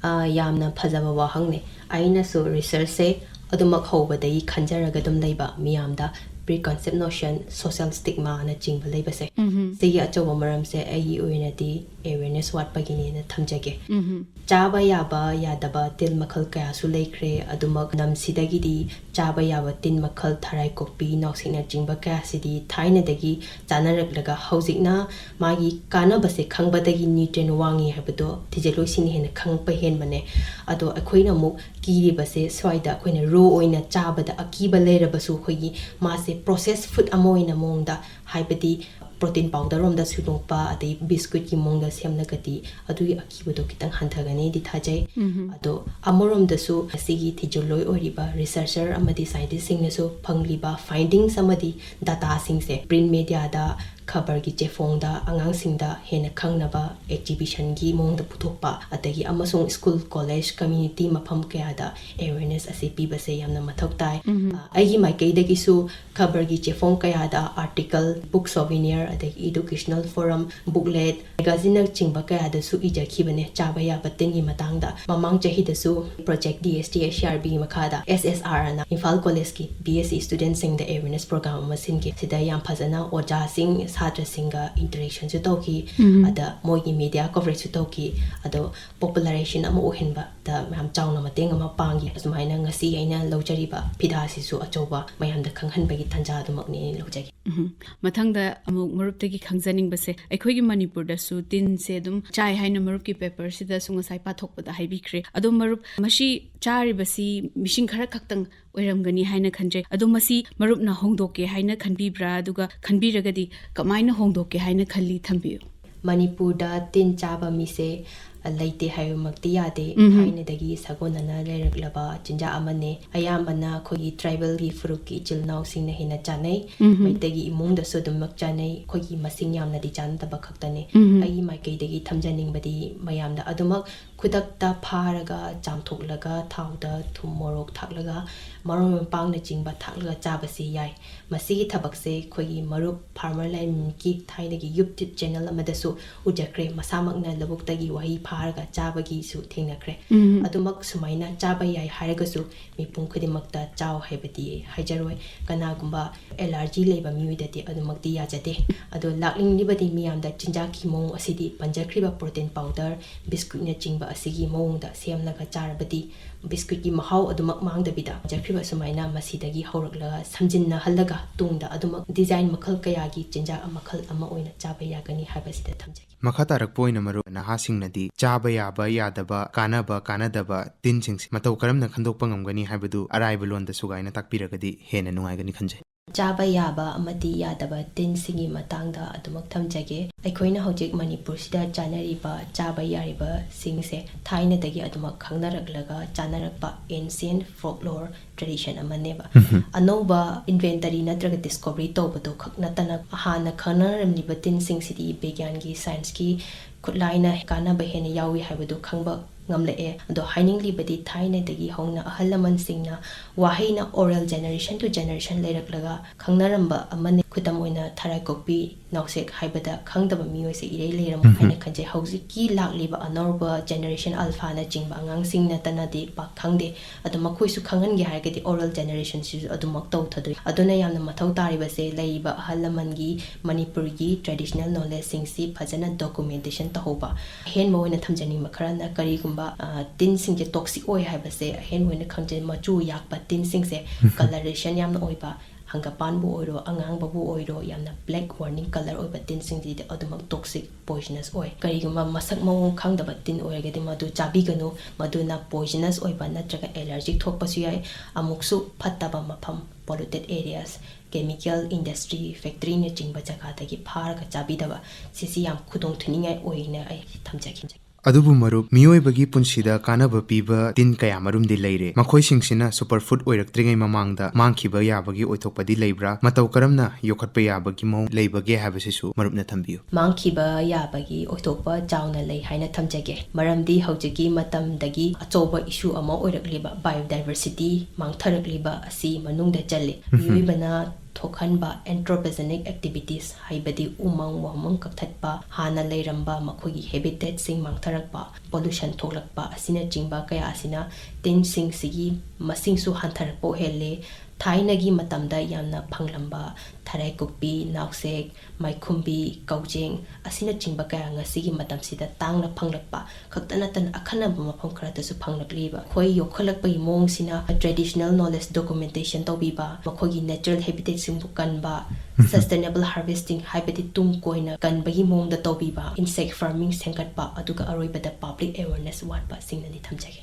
ꯑ, ꯌꯥꯝꯅ ꯐꯖꯕ ꯋꯥꯍꯪꯅꯦ꯫ ꯑꯩꯅꯁꯨ ꯔꯤꯁꯔꯆꯁꯦ ꯑꯗꯨꯃꯛ ꯍꯧꯕꯗꯒꯤ ꯈꯟꯖꯔꯒ ꯑꯗꯨꯝ ꯂꯩꯕ, ꯃꯤꯌꯥꯝꯗ preconceived notion, social stigma ꯅꯆꯤꯡꯕ ꯂꯩꯕꯁꯦ꯫ ꯎꯝ꯫ ꯁꯤꯒꯤ ꯑꯆꯧꯕ ꯃꯔꯝꯁꯦ ꯑꯩꯒꯤ ꯑꯣꯏꯅꯗꯤ awareness ꯋꯥꯠꯄꯒꯤꯅꯦꯅ ꯊꯝꯖꯒꯦ꯫ ꯎꯝ꯫ ꯆꯥꯕ ꯌꯥꯕ ꯌꯥꯗꯕ ꯇꯤꯜ ꯃꯈꯜ ꯀꯌꯥꯁꯨ ꯂꯩꯈ꯭ꯔꯦ꯫ ꯑꯗꯨꯃꯛ ꯂꯝꯁꯤꯗꯒꯤꯗꯤ ꯆꯥꯕ ꯌꯥꯕ ꯇꯤꯟ ꯃꯈꯜ ꯊꯔꯥꯏ ꯀꯣꯛꯄꯤ, ꯅꯥꯎꯁꯦꯛꯅꯆꯤꯡꯕ ꯀꯌꯥꯁꯤꯗꯤ ꯊꯥꯏꯅꯗꯒꯤ ꯆꯥꯅꯔꯛꯂꯒ ꯍꯧꯖꯤꯛꯅ ꯃꯥꯒꯤ ꯀꯥꯟꯅꯕꯁꯦ ꯈꯪꯕꯗꯒꯤ nutrient ꯋꯥꯡꯉꯤ ꯍꯥꯏꯕꯗꯣ ꯊꯤꯖꯤꯜꯂꯣꯏꯁꯤꯡꯅ ꯍꯦꯟꯅ ꯈꯪꯉꯛꯄ ꯍꯦꯟꯕꯅꯦ꯫ ꯑꯗꯣ ꯑꯩꯈꯣꯏꯅ ꯑꯃꯨꯛ ꯀꯤꯔꯤꯕꯁꯦ ꯁ꯭ꯋꯥꯏꯗ ꯑꯩꯈꯣꯏꯅ raw ꯑꯣꯏꯅ ꯆꯥꯕꯗ ꯑꯀꯤꯕ ꯂꯩꯔꯕꯁꯨ ꯑꯩꯈꯣꯏꯒꯤ ꯃꯥꯁꯦ processed food ꯑꯃ ꯑꯣꯏꯅ ꯃꯑꯣꯡꯗ, ꯍꯥꯏꯕꯗꯤ protein powder ꯔꯣꯝꯗ ꯁꯨꯗꯣꯛꯄ, ꯑꯗꯩ biscuit ꯀꯤ ꯃꯑꯣꯡꯗ ꯁꯦꯝꯂꯒꯗꯤ ꯑꯗꯨꯒꯤ ꯑꯀꯤꯕꯗꯣ ꯈꯤꯇꯪ ꯍꯟꯊꯒꯅꯤꯗꯤ ꯊꯥꯖꯩ꯫ ꯎꯝ꯫ ꯑꯗꯣ ꯑꯃꯔꯣꯝꯗꯁꯨ ꯉꯁꯤꯒꯤ ꯊꯤꯖꯤꯜꯂꯣꯏ ꯑꯣꯏꯔꯤꯕ researcher ꯑꯃꯗꯤ scientist ꯁꯤꯡꯅꯁꯨ ꯐꯪꯂꯤꯕ findings ꯑꯃꯗꯤ data ꯁꯤꯡꯁꯦ print media ꯗ, ꯈꯕꯔꯒꯤ ꯆꯦꯐꯣꯡꯗ ꯑꯉꯥꯡꯁꯤꯡꯗ ꯍꯦꯟꯅ ꯈꯪꯅꯕ exhibition ꯒꯤ ꯃꯑꯣꯡꯗ ꯄꯨꯊꯣꯛꯄ, ꯑꯗꯒꯤ ꯑꯃꯁꯨꯡ school, college, community ꯃꯐꯝ ꯀꯌꯥꯗ awareness ꯑꯁꯤ ꯄꯤꯕꯁꯦ ꯌꯥꯝꯅ ꯃꯊꯧ ꯇꯥꯏ꯫ ꯎꯝ꯫ ꯑ, ꯑꯩꯒꯤ ꯃꯥꯏꯀꯩꯗꯒꯤꯁꯨ ꯈꯕꯔꯒꯤ ꯆꯦꯐꯣꯡ ꯀꯌꯥꯗ article, book souvenir, ꯑꯗꯒꯤ educational forum, booklet, magazine ꯅꯆꯤꯡꯕ ꯀꯌꯥꯗꯁꯨ ꯏꯖꯈꯤꯕꯅꯦ ꯆꯥꯕ ꯌꯥꯕ ꯇꯤꯟꯒꯤ ꯃꯇꯥꯡꯗ꯫ ꯃꯃꯥꯡ ꯆꯍꯤꯗꯁꯨ Project D S T S C R B ꯒꯤ ꯃꯈꯥꯗ S S R ꯅ ꯏꯝꯐꯥꯜ ꯀꯣꯂꯦꯖꯀꯤ B S C student ꯁꯤꯡꯗ awareness program ꯑꯃ ꯁꯤꯟꯈꯤ꯫ ꯁꯤꯗ ꯌꯥꯝ ꯐꯖꯅ ꯑꯣꯖꯥꯁꯤꯡ, ꯁꯥꯇ꯭ꯔꯁꯤꯡꯒ interaction ꯁꯨ ꯇꯧꯈꯤ꯫ ꯎꯝ꯫ ꯑꯗ ꯃꯣꯏꯒꯤ media coverage ꯁꯨ ꯇꯧꯈꯤ꯫ ꯑꯗꯣ popularization ꯑꯃ ꯑꯣꯏꯍꯟꯕꯗ ꯌꯥꯝ ꯆꯥꯎꯅ ꯃꯇꯦꯡ ꯑꯃ ꯄꯥꯡꯈꯤ꯫ ꯑꯁꯨꯃꯥꯏꯅ ꯉꯁꯤ ꯑꯩꯅ ꯂꯧꯖꯔꯤꯕ ꯐꯤꯗꯥꯁꯤꯁꯨ ꯑꯆꯧꯕ ꯃꯌꯥꯝꯗ ꯈꯪꯍꯟꯕꯒꯤ ꯇꯥꯟꯖꯥ ꯑꯗꯨꯃꯛꯅꯤ ꯑꯩꯅ ꯂꯧꯖꯒꯦ꯫ ꯎꯝ꯫ ꯃꯊꯪꯗ ꯑꯃꯨꯛ ꯃꯔꯨꯞꯇꯒꯤ ꯈꯪꯖꯅꯤꯡꯕꯁꯦ, ꯑꯩꯈꯣꯏꯒꯤ ꯃꯅꯤꯄꯨꯔꯗꯁꯨ ꯇꯤꯟꯁꯦ ꯑꯗꯨꯝ ꯆꯥꯏ ꯍꯥꯏꯅ ꯃꯔꯨꯞꯀꯤ paper ꯁꯤꯗꯁꯨ ꯉꯁꯥꯏ ꯄꯥꯊꯣꯛꯄꯗ ꯍꯥꯏꯕꯤꯈ꯭ꯔꯦ꯫ ꯑꯗꯣ ꯃꯔꯨꯞ, ꯃꯁꯤ ꯆꯥꯔꯤꯕꯁꯤ ꯃꯤꯁꯤꯡ ꯈꯔ ꯈꯛꯇꯪ ꯑꯣꯏꯔꯝꯒꯅꯤ ꯍꯥꯏꯅ ꯈꯟꯖꯩ꯫ ꯑꯗꯣ ꯃꯁꯤ ꯃꯔꯨꯞꯅ ꯍꯣꯡꯗꯣꯛꯀꯦ ꯍꯥꯏꯅ ꯈꯟꯕꯤꯕ꯭ꯔꯥ? ꯑꯗꯨꯒ ꯈꯟꯕꯤꯔꯒꯗꯤ ꯀꯃꯥꯏꯅ ꯍꯣꯡꯗꯣꯛꯀꯦ ꯍꯥꯏꯅ ꯈꯜꯂꯤ? ꯊꯝꯕꯤꯌꯨ꯫ ꯃꯅꯤꯄꯨꯔꯗ ꯇꯤꯟ ꯆꯥꯕ ꯃꯤꯁꯦ, ꯑ, ꯂꯩꯇꯦ ꯍꯥꯏꯕꯃꯛꯇꯤ ꯌꯥꯗꯦ꯫ ꯎꯝ꯫ ꯊꯥꯏꯅꯗꯒꯤ ꯁꯥꯒꯣꯟꯅꯅ ꯂꯩꯔꯛꯂꯕ ꯆꯤꯟꯖꯥꯛ ꯑꯃꯅꯦ꯫ ꯑꯌꯥꯝꯕꯅ ꯑꯩꯈꯣꯏꯒꯤ tribal ꯒꯤ ꯐꯨꯔꯨꯞꯀꯤ ꯏꯆꯤꯜ ꯏꯅꯥꯎꯁꯤꯡꯅ ꯍꯦꯟꯅ ꯆꯥꯅꯩ꯫ ꯎꯝ꯫ ꯃꯩꯇꯩꯒꯤ ꯏꯃꯨꯡꯗꯁꯨ ꯑꯗꯨꯃꯛ ꯆꯥꯅꯩ꯫ ꯑꯩꯈꯣꯏꯒꯤ ꯃꯁꯤꯡ ꯌꯥꯝꯅꯗꯤ ꯆꯥꯅꯗꯕ ꯈꯛꯇꯅꯦ꯫ ꯎꯝ꯫ ꯑꯩꯒꯤ ꯃꯥꯏꯀꯩꯗꯒꯤ ꯊꯝꯖꯅꯤꯡꯕꯗꯤ ꯃꯌꯥꯝꯗ ꯑꯗꯨꯃꯛ ꯈꯨꯗꯛꯇ ꯐꯥꯔꯒ ꯆꯥꯝꯊꯣꯛꯂꯒ ꯊꯥꯎꯗ ꯊꯨꯝ ꯃꯣꯔꯣꯛ ꯊꯥꯛꯂꯒ ꯃꯔꯣꯏ ꯃꯄꯥꯡꯅꯆꯤꯡꯕ ꯊꯥꯛꯂꯒ ꯆꯥꯕꯁꯤ ꯌꯥꯏ꯫ ꯃꯁꯤꯒꯤ ꯊꯕꯛꯁꯦ ꯑꯩꯈꯣꯏꯒꯤ ꯃꯔꯨꯞ farmer ꯂꯥꯏꯔꯦꯝꯕꯤꯒꯤ ꯊꯥꯏꯅꯒꯤ YouTube channel ꯑꯃꯗꯁꯨ ꯎꯖꯈ꯭ꯔꯦ꯫ ꯃꯁꯥꯃꯛꯅ ꯂꯧꯕꯨꯛꯇꯒꯤ ꯋꯥꯍꯩ ꯐꯥꯔꯒ ꯆꯥꯕꯒꯤꯁꯨ ꯊꯦꯡꯅꯈ꯭ꯔꯦ꯫ ꯎꯝ꯫ ꯑꯗꯨꯃꯛ ꯁꯨꯃꯥꯏꯅ ꯆꯥꯕ ꯌꯥꯏ ꯍꯥꯏꯔꯒꯁꯨ ꯃꯤꯄꯨꯝ ꯈꯨꯗꯤꯡꯃꯛꯇ ꯆꯥꯎ ꯍꯥꯏꯕꯗꯤ ꯍꯥꯏꯖꯔꯣꯏ꯫ ꯀꯅꯥꯒꯨꯝꯕ allergy ꯂꯩꯕ ꯃꯤꯑꯣꯏꯗꯗꯤ ꯑꯗꯨꯃꯛꯇꯤ ꯌꯥꯖꯗꯦ꯫ ꯑꯗꯣ ꯂꯥꯛꯅꯤꯡꯂꯤꯕꯗꯤ ꯃꯤꯌꯥꯝꯗ ꯆꯤꯟꯖꯥꯛꯀꯤ ꯃꯑꯣꯡ ꯑꯁꯤꯗꯤ ꯄꯟꯖꯈ꯭ꯔꯤꯕ protein powder, biscuitꯅꯆꯤꯡꯕ ꯑꯁꯤꯒꯤ ꯃꯑꯣꯡꯗ ꯁꯦꯝꯂꯒ ꯆꯥꯔꯕꯗꯤ biscuitꯀꯤ ꯃꯍꯥꯎ ꯑꯗꯨꯃꯛ ꯃꯥꯡꯗꯕꯤꯗ ꯄꯟꯖꯈ꯭ꯔꯤꯕ ꯑꯁꯨꯃꯥꯏꯅ ꯃꯁꯤꯗꯒꯤ ꯍꯧꯔꯛꯂꯒ ꯁꯝꯖꯤꯟꯅꯍꯜꯂꯒ ꯇꯨꯡꯗ ꯑꯗꯨꯃꯛ design ꯃꯈꯜ ꯀꯌꯥꯒꯤ ꯆꯤꯟꯖꯥꯛ ꯃꯈꯜ ꯑꯃ ꯑꯣꯏꯅ ꯆꯥꯕ ꯌꯥꯒꯅꯤ ꯍꯥꯏꯕꯁꯤꯗ ꯊꯝꯖꯒꯦ꯫ ꯃꯈꯥ ꯇꯥꯔꯛꯄ ꯑꯣꯏꯅ ꯃꯔꯨꯞ ꯅꯍꯥꯁꯤꯡꯅꯗꯤ ꯆꯥꯕ ꯌꯥꯕ ꯌꯥꯗꯕ, ꯀꯥꯟꯅꯕ ꯀꯥꯟꯅꯗꯕ ꯇꯤꯟꯁꯤꯡꯁꯤ ꯃꯇꯧ ꯀꯔꯝꯅ ꯈꯟꯗꯣꯛꯄ ꯉꯝꯒꯅꯤ ꯍꯥꯏꯕꯗꯨ ꯑꯔꯥꯏꯕ ꯂꯣꯟꯗ ꯁꯨꯒꯥꯏꯅ ꯇꯥꯛꯄꯤꯔꯒꯗꯤ ꯍꯦꯟꯅ ꯅꯨꯡꯉꯥꯏꯒꯅꯤ ꯈꯟꯖꯩ꯫ ꯆꯥꯕ ꯌꯥꯕ ꯑꯃꯗꯤ ꯌꯥꯗꯕ ꯇꯤꯟꯁꯤꯡꯒꯤ ꯃꯇꯥꯡꯗ ꯑꯗꯨꯃꯛ ꯊꯝꯖꯒꯦ꯫ ꯑꯩꯈꯣꯏꯅ ꯍꯧꯖꯤꯛ ꯃꯅꯤꯄꯨꯔꯁꯤꯗ ꯆꯥꯅꯔꯤꯕ ꯆꯥꯕ ꯌꯥꯔꯤꯕꯁꯤꯡꯁꯦ ꯊꯥꯏꯅꯗꯒꯤ ꯑꯗꯨꯃꯛ ꯈꯪꯅꯔꯛꯂꯒ ꯆꯥꯅꯔꯛꯄ ancient folklore tradition ꯑꯃꯅꯦꯕ꯫ ꯎꯝꯍꯨꯝ꯫ ꯑꯅꯧꯕ inventory ꯅꯠꯇ꯭ꯔꯒ discovery ꯇꯧꯕꯗꯣ ꯈꯛ ꯅꯠꯇꯅ ꯍꯥꯟꯅ ꯈꯪꯅꯔꯝꯂꯤꯕ ꯇꯤꯟꯁꯤꯡꯁꯤꯗꯤ ꯕꯤꯒ꯭ꯌꯥꯟꯒꯤ, scienceꯀꯤ ꯈꯨꯠꯂꯥꯏꯅ ꯀꯥꯟꯅꯕ ꯍꯦꯟꯅ ꯌꯥꯎꯏ ꯍꯥꯏꯕꯗꯨ ꯈꯪꯕ ꯉꯝꯂꯛꯑꯦ꯫ ꯑꯗꯣ ꯍꯥꯏꯅꯤꯡꯂꯤꯕꯗꯤ ꯊꯥꯏꯅꯗꯒꯤ ꯍꯧꯅ ꯑꯍꯜ ꯂꯃꯟꯁꯤꯡꯅ ꯋꯥꯍꯩꯅ oral generation to generation ꯂꯩꯔꯛꯂꯒ ꯈꯪꯅꯔꯝꯕ ꯑꯃꯅꯤ꯫ ꯈꯨꯗꯝ ꯑꯣꯏꯅ ꯊꯔꯥꯏ ꯀꯣꯛꯄꯤ ꯅꯥꯎꯁꯦꯛ ꯍꯥꯏꯕꯗ ꯈꯪꯗꯕ ꯃꯤꯑꯣꯏꯁꯦ ꯏꯔꯩ ꯂꯩꯔꯝꯃꯣꯏ ꯎꯝꯍꯨꯝ꯫ ꯍꯥꯏꯅ ꯈꯟꯖꯩ꯫ ꯍꯧꯖꯤꯛꯀꯤ ꯂꯥꯛꯂꯤꯕ ꯑꯅꯧꯕ generation alphaꯅꯆꯤꯡꯕ ꯑꯉꯥꯡꯁꯤꯡ ꯅꯠꯇꯅꯗꯤ ꯄꯥꯛ ꯈꯪꯗꯦ꯫ ꯑꯗꯣ ꯃꯈꯣꯏꯁꯨ ꯈꯪꯍꯟꯒꯦ ꯍꯥꯏꯔꯒꯗꯤ oral generationꯁꯤꯁꯨ ꯑꯗꯨꯃꯛ ꯇꯧꯊꯗꯣꯏ꯫ ꯑꯗꯨꯅ ꯌꯥꯝꯅ ꯃꯊꯧ ꯇꯥꯔꯤꯕꯁꯦ ꯂꯩꯔꯤꯕ ꯑꯍꯜ ꯂꯃꯟꯒꯤ ꯃꯅꯤꯄꯨꯔꯒꯤ traditional knowledgeꯁꯤꯡꯁꯤ ꯐꯖꯅ documentation ꯇꯧꯍꯧꯕ꯫ ꯑꯍꯦꯟꯕ ꯑꯣꯏꯅ ꯊꯝꯖꯅꯤꯡꯕ ꯈꯔꯅ ꯀꯔꯤꯒꯨꯝꯕ, ꯑ, ꯇꯤꯟꯁꯤꯡꯁꯦ toxic ꯑꯣꯏ ꯍꯥꯏꯕꯁꯦ ꯑꯍꯦꯟꯕ ꯑꯣꯏꯅ ꯈꯪꯖꯩ꯫ ꯃꯆꯨ ꯌꯥꯛꯄ ꯇꯤꯟꯁꯤꯡꯁꯦ, coloration ꯌꯥꯝꯅ ꯑꯣꯏꯕ, ꯍꯪꯒꯄꯥꯟꯕꯨ ꯑꯣꯏꯔꯣ, ꯑꯉꯥꯡꯕꯕꯨ ꯑꯣꯏꯔꯣ, ꯌꯥꯝꯅ black warning colour ꯑꯣꯏꯕ ꯇꯤꯟꯁꯤꯡꯁꯤꯗꯤ ꯑꯗꯨꯃꯛ toxic poisonous ꯑꯣꯏ꯫ ꯀꯔꯤꯒꯨꯝꯕ ꯃꯁꯛ ꯃꯑꯣꯡ ꯈꯪꯗꯕ ꯇꯤꯟ ꯑꯣꯏꯔꯒꯗꯤ ꯃꯗꯨ ꯆꯥꯕꯤꯒꯅꯨ, ꯃꯗꯨꯅ poisonous ꯑꯣꯏꯕ ꯅꯠꯇ꯭ꯔꯒ allergic ꯊꯣꯛꯄꯁꯨ ꯌꯥꯏ꯫ ꯑꯃꯨꯛꯁꯨ ꯐꯠꯇꯕ ꯃꯐꯝ, polluted areas, chemical industry, factoryꯅꯆꯤꯡꯕ ꯖꯒꯥꯗꯒꯤ ꯐꯥꯔꯒ ꯆꯥꯕꯤꯗꯕ, ꯁꯤꯁꯤ ꯌꯥꯝ ꯈꯨꯗꯣꯡ ꯊꯤꯅꯤꯡꯉꯥꯏ ꯑꯣꯏꯅ ꯑꯩ ꯊꯝꯖꯒꯦ꯫ ꯑꯗꯨꯕꯨ ꯃꯔꯨꯞ, ꯃꯤꯑꯣꯏꯕꯒꯤ ꯄꯨꯟꯁꯤꯗ ꯀꯥꯟꯅꯕ ꯄꯤꯕ ꯇꯤꯟ ꯀꯌꯥ ꯃꯔꯨꯝꯗꯤ ꯂꯩꯔꯦ꯫ ꯃꯈꯣꯏꯁꯤꯡꯁꯤꯅ superfood ꯑꯣꯏꯔꯛꯇ꯭ꯔꯤꯉꯩ ꯃꯃꯥꯡꯗ ꯃꯥꯡꯈꯤꯕ ꯌꯥꯕꯒꯤ ꯑꯣꯏꯊꯣꯛꯄꯗꯤ ꯂꯩꯕ꯭ꯔꯥ? ꯃꯇꯧ ꯀꯔꯝꯅ ꯌꯣꯛꯈꯠꯄ ꯌꯥꯕꯒꯤ ꯃꯑꯣꯡ ꯂꯩꯕꯒꯦ ꯍꯥꯏꯕꯁꯤꯁꯨ ꯃꯔꯨꯞꯅ ꯊꯝꯕꯤꯌꯨ꯫ ꯃꯥꯡꯈꯤꯕ ꯌꯥꯕꯒꯤ ꯑꯣꯏꯊꯣꯛꯄ ꯆꯥꯎꯅ ꯂꯩ ꯍꯥꯏꯅ ꯊꯝꯖꯒꯦ, ꯃꯔꯝꯗꯤ ꯍꯧꯖꯤꯛꯀꯤ ꯃꯇꯝꯗꯒꯤ ꯑꯆꯧꯕ issue ꯑꯃ ꯑꯣꯏꯔꯛꯂꯤꯕ biodiversity ꯃꯥꯡꯊꯔꯛꯂꯤꯕ ꯑꯁꯤ ꯃꯅꯨꯡꯗ ꯆꯜꯂꯤ꯫ ꯃꯤꯑꯣꯏꯕꯅ ꯊꯣꯛꯍꯟꯕ anthropogenic activities, ꯍꯥꯏꯕꯗꯤ ꯎꯃꯪ ꯋꯥꯃꯪ ꯀꯛꯊꯠꯄ, ꯍꯥꯟꯅ ꯂꯩꯔꯝꯕ ꯃꯈꯣꯏꯒꯤ habitatꯁꯤꯡ ꯃꯥꯡꯊꯔꯛꯄ, pollution ꯊꯣꯛꯂꯛꯄ ꯑꯁꯤꯅꯆꯤꯡꯕ ꯀꯌꯥ ꯑꯁꯤꯅ ꯇꯤꯟꯁꯤꯡꯁꯤꯒꯤ ꯃꯁꯤꯡꯁꯨ ꯍꯟꯊꯔꯛꯄ ꯑꯣꯏꯍꯜꯂꯦ꯫ ꯊꯥꯏꯅꯒꯤ ꯃꯇꯝꯗ ꯌꯥꯝꯅ ꯐꯪꯂꯝꯕ ꯊꯔꯥꯏ ꯀꯨꯞꯄꯤ, ꯅꯥꯎꯁꯦꯛ, ꯃꯥꯏꯈꯨꯝꯕꯤ, ꯀꯧꯖꯦꯡ ꯑꯁꯤꯅꯆꯤꯡꯕ ꯀꯌꯥ ꯉꯁꯤꯒꯤ ꯃꯇꯝꯁꯤꯗ ꯇꯥꯡꯅ ꯐꯪꯂꯛꯄ ꯈꯛꯇ ꯅꯠꯇꯅ ꯑꯈꯟꯅꯕ ꯃꯐꯝ ꯈꯔꯗꯁꯨ ꯐꯪꯂꯛꯂꯤꯕ꯫ ꯑꯩꯈꯣꯏ ꯌꯣꯛꯈꯠꯂꯛꯄꯒꯤ ꯃꯑꯣꯡꯁꯤꯅ traditional knowledge documentation ꯇꯧꯕꯤꯕ, ꯃꯈꯣꯏꯒꯤ natural habitatꯁꯤꯡꯕꯨ ꯀꯟꯕ, sustainable harvesting ꯍꯥꯏꯕꯗꯤ ꯇꯨꯡ ꯀꯣꯏꯅ ꯀꯟꯕꯒꯤ ꯃꯑꯣꯡꯗ ꯇꯧꯕꯤꯕ, insect farming ꯁꯦꯝꯒꯠꯄ, ꯑꯗꯨꯒ ꯑꯔꯣꯏꯕꯗ public awareness ꯋꯥꯠꯄ ꯑꯁꯤꯅꯅꯤ ꯊꯝꯖꯒꯦ꯫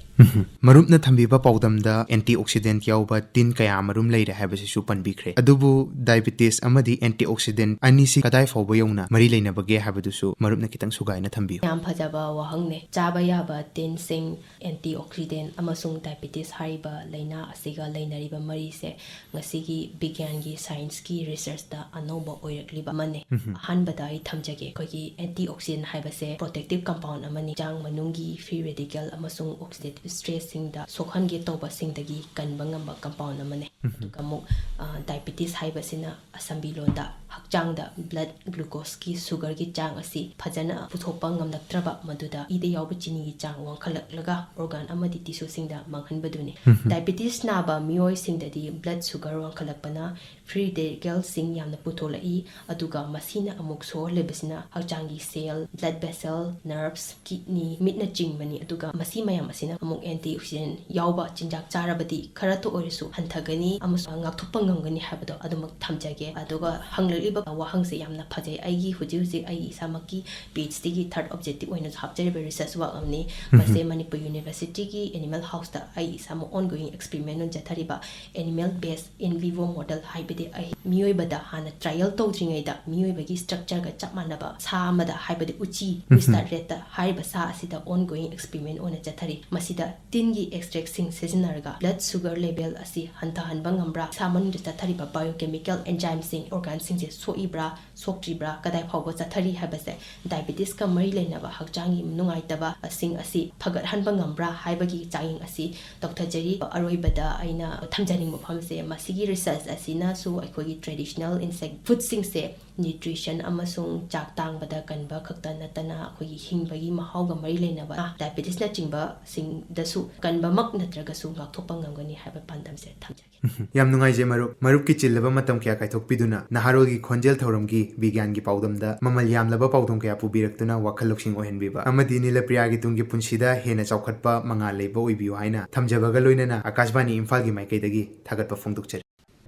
ꯃꯔꯨꯞꯅ ꯊꯝꯕꯤꯕ ꯄꯥꯎꯗꯝꯗ antioxidant ꯌꯥꯎꯕ ꯇꯤꯟ ꯀꯌꯥ ꯃꯔꯨꯝ ꯂꯩꯔꯦ ꯍꯥꯏꯕꯁꯤꯁꯨ ꯄꯟꯕꯤꯈ꯭ꯔꯦ꯫ ꯑꯗꯨꯕꯨ diabetes ꯑꯃꯗꯤ antioxidant ꯑꯅꯤꯁꯤ ꯀꯗꯥꯏ ꯐꯥꯎꯕ ꯌꯧꯅ ꯃꯔꯤ ꯂꯩꯅꯕꯒꯦ ꯍꯥꯏꯕꯗꯨꯁꯨ ꯃꯔꯨꯞꯅ ꯈꯤꯇꯪ ꯁꯨꯒꯥꯏꯅ ꯊꯝꯕꯤꯌꯨ꯫ ꯌꯥꯝ ꯐꯖꯕ ꯋꯥꯍꯪꯅꯦ꯫ ꯆꯥꯕ ꯌꯥꯕ ꯇꯤꯟꯁꯤꯡ, antioxidant ꯑꯃꯁꯨꯡ diabetes ꯍꯥꯏꯔꯤꯕ ꯂꯥꯏꯅꯥ ꯑꯁꯤꯒ ꯂꯩꯅꯔꯤꯕ ꯃꯔꯤꯁꯦ ꯉꯁꯤꯒꯤ ꯕꯤꯒ꯭ꯌꯥꯟꯒꯤ, scienceꯀꯤ researchꯇ ꯑꯅꯧꯕ ꯑꯣꯏꯔꯛꯂꯤꯕ ꯑꯃꯅꯤ꯫ ꯑꯍꯥꯟꯕꯗ ꯑꯩ ꯊꯝꯖꯒꯦ, ꯑꯩꯈꯣꯏꯒꯤ antioxidant ꯍꯥꯏꯕꯁꯦ protective compound ꯑꯃꯅꯤ꯫ ꯍꯛꯆꯥꯡ ꯃꯅꯨꯡꯒꯤ free radical ꯑꯃꯁꯨꯡ oxidative stressꯁꯤꯡꯗ ꯁꯣꯛꯍꯟꯒꯦ ꯇꯧꯕꯁꯤꯡꯗꯒꯤ ꯀꯟꯕ ꯉꯝꯕ compound ꯑꯃꯅꯤ꯫ ꯑꯗꯨꯒ ꯑꯃꯨꯛ, ꯑ, diabetes ꯍꯥꯏꯕꯁꯤꯅ ꯑꯁꯝꯕꯤ ꯂꯣꯟꯗ ꯍꯛꯆꯥꯡꯗ blood glucoseꯀꯤ, sugarꯒꯤ ꯆꯥꯡ ꯑꯁꯤ ꯐꯖꯅ ꯄꯨꯊꯣꯛꯄ ꯉꯝꯂꯛꯇ꯭ꯔꯕ, ꯃꯗꯨꯗ ꯏꯗ ꯌꯥꯎꯕ ꯆꯤꯅꯤꯒꯤ ꯆꯥꯡ ꯋꯥꯡꯈꯠꯂꯛꯂꯒ organ ꯑꯃꯗꯤ tissueꯁꯤꯡꯗ ꯃꯥꯡꯍꯟꯕꯗꯨꯅꯤ꯫ Diabetes ꯅꯥꯕ ꯃꯤꯑꯣꯏꯁꯤꯡꯗꯗꯤ blood sugar ꯋꯥꯡꯈꯠꯂꯛꯄꯅ free radicalꯁꯤꯡ ꯌꯥꯝꯅ ꯄꯨꯊꯣꯛꯂꯛꯏ, ꯑꯗꯨꯒ ꯃꯁꯤꯅ ꯑꯃꯨꯛ ꯁꯣꯛꯍꯜꯂꯤꯕꯁꯤꯅ ꯍꯛꯆꯥꯡꯒꯤ cell, blood vessel, nerves, kidney, ꯃꯤꯠꯅꯆꯤꯡꯕꯅꯤ꯫ ꯑꯗꯨꯒ ꯃꯁꯤ ꯃꯌꯥꯝ ꯑꯁꯤꯅ ꯑꯃꯨꯛ antioxidant ꯌꯥꯎꯕ ꯆꯤꯟꯖꯥꯛ ꯆꯥꯔꯕꯗꯤ ꯈꯔꯇ ꯑꯣꯏꯔꯁꯨ ꯍꯟꯊꯒꯅꯤ ꯑꯃꯁꯨꯡ ꯉꯥꯛꯊꯣꯛꯄ ꯉꯝꯒꯅꯤ ꯍꯥꯏꯕꯗꯣ ꯑꯗꯨꯃꯛ ꯊꯝꯖꯒꯦ꯫ ꯑꯗꯨꯒ ꯍꯪꯂꯛꯂꯤꯕ ꯋꯥꯍꯪꯁꯦ ꯌꯥꯝꯅ ꯐꯖꯩ꯫ ꯑꯩꯒꯤ ꯍꯧꯖꯤꯛ ꯍꯧꯖꯤꯛ ꯑꯩ ꯏꯁꯥꯃꯛꯀꯤ PhDꯒꯤ third objective ꯑꯣꯏꯅꯁꯨ ꯍꯥꯞꯆꯔꯤꯕ research work ꯑꯃꯅꯤ꯫ ꯃꯁꯦ ꯃꯅꯤꯄꯨꯔ Universityꯒꯤ Animal Houseꯇ ꯑꯩ ꯏꯁꯥꯃꯛ ongoing experiment ꯑꯣꯏꯅ ꯆꯠꯊꯔꯤꯕ animal based in vivo model, ꯍꯥꯏꯕꯗꯤ ꯑꯩ ꯃꯤꯑꯣꯏꯕꯗ ꯍꯥꯟꯅ trial ꯇꯧꯗ꯭ꯔꯤꯉꯩꯗ ꯃꯤꯑꯣꯏꯕꯒꯤ structureꯒ ꯆꯞ ꯃꯥꯟꯅꯕ ꯁꯥ ꯑꯃꯗ, ꯍꯥꯏꯕꯗꯤ ꯎꯆꯤ, ꯃꯤꯁꯇꯔ ꯔꯦꯠꯇ ꯍꯥꯏꯔꯤꯕ ꯁꯥ ꯑꯁꯤꯗ ongoing experiment ꯑꯣꯏꯅ ꯆꯠꯊꯔꯤ꯫ ꯃꯁꯤꯗ ꯇꯤꯟꯒꯤ extractꯁꯤꯡ ꯁꯤꯖꯤꯟꯅꯔꯒ blood sugar level ꯑꯁꯤ ꯍꯟꯊꯍꯟꯕ ꯉꯝꯕ꯭ꯔꯥ, ꯏꯁꯥ ꯃꯅꯨꯡꯗ ꯆꯠꯊꯔꯤꯕ biochemical enzymeꯁꯤꯡ, organꯁꯤꯡꯁꯦ ꯁꯣꯛꯏꯕ꯭ꯔꯥ, ꯁꯣꯛꯇ꯭ꯔꯤꯕ꯭ꯔꯥ, ꯀꯗꯥꯏ ꯐꯥꯎꯕ ꯆꯠꯊꯔꯤ ꯍꯥꯏꯕꯁꯦ, diabetesꯀ ꯃꯔꯤ ꯂꯩꯅꯕ ꯍꯛꯆꯥꯡꯒꯤ ꯅꯨꯡꯉꯥꯏꯇꯕꯁꯤꯡ ꯑꯁꯤ ꯐꯒꯠꯍꯟꯕ ꯉꯝꯕ꯭ꯔꯥ ꯍꯥꯏꯕꯒꯤ ꯆꯥꯡꯌꯦꯡ ꯑꯁꯤ ꯇꯧꯊꯖꯔꯤ꯫ ꯑꯔꯣꯏꯕꯗ ꯑꯩꯅ ꯊꯝꯖꯅꯤꯡꯕ ꯋꯥꯐꯝꯁꯦ, ꯃꯁꯤꯒꯤ research ꯑꯁꯤꯅꯁꯨ ꯑꯩꯈꯣꯏꯒꯤ traditional insect foodꯁꯤꯡꯁꯦ nutrition ꯑꯃꯁꯨꯡ ꯆꯥꯛ ꯇꯥꯡꯕꯗ ꯀꯟꯕ ꯈꯛꯇ ꯅꯠꯇꯅ ꯑꯩꯈꯣꯏꯒꯤ ꯍꯤꯡꯕꯒꯤ ꯃꯍꯥꯎꯒ ꯃꯔꯤ ꯂꯩꯅꯕ diabetesꯅꯆꯤꯡꯕꯁꯤꯡꯗꯁꯨ ꯀꯟꯕꯃꯛ ꯅꯠꯇ꯭ꯔꯒꯁꯨ ꯉꯥꯛꯊꯣꯛꯄ ꯉꯝꯒꯅꯤ ꯍꯥꯏꯕ ꯄꯥꯟꯗꯝꯁꯦ ꯊꯝꯖꯒꯦ꯫ ꯌꯥꯝ ꯅꯨꯡꯉꯥꯏꯖꯩ ꯃꯔꯨꯞ꯫ ꯃꯔꯨꯞꯀꯤ ꯆꯤꯜꯂꯕ ꯃꯇꯝ ꯀꯌꯥ ꯀꯥꯏꯊꯣꯛꯄꯤꯗꯨꯅ ꯅꯍꯥꯔꯣꯜꯒꯤ ꯈꯣꯟꯖꯦꯜ ꯊꯧꯔꯝꯒꯤ ꯕꯤꯒ꯭ꯌꯥꯟꯒꯤ ꯄꯥꯎꯗꯝꯗ ꯃꯃꯜ ꯌꯥꯝꯂꯕ ꯄꯥꯎꯗꯝ ꯀꯌꯥ ꯄꯨꯕꯤꯔꯛꯇꯨꯅ ꯋꯥꯈꯜ ꯂꯧꯁꯤꯡ ꯑꯣꯏꯍꯟꯕꯤꯕ ꯑꯃꯗꯤ ꯅꯤꯂꯄ꯭ꯔꯤꯌꯥꯒꯤ ꯇꯨꯡꯒꯤ ꯄꯨꯟꯁꯤꯗ ꯍꯦꯟꯅ ꯆꯥꯎꯈꯠꯄ ꯃꯉꯥꯜ ꯂꯩꯕ ꯑꯣꯏꯕꯤꯌꯨ ꯍꯥꯏꯅ ꯊꯝꯖꯕꯒ ꯂꯣꯏꯅꯅ ꯑꯀꯥꯁꯕꯥꯅꯤ ꯏꯝꯐꯥꯜꯒꯤ ꯃꯥꯏꯀꯩꯗꯒꯤ ꯊꯥꯒꯠꯄ ꯐꯣꯡꯗꯣꯛꯆꯔꯤ꯫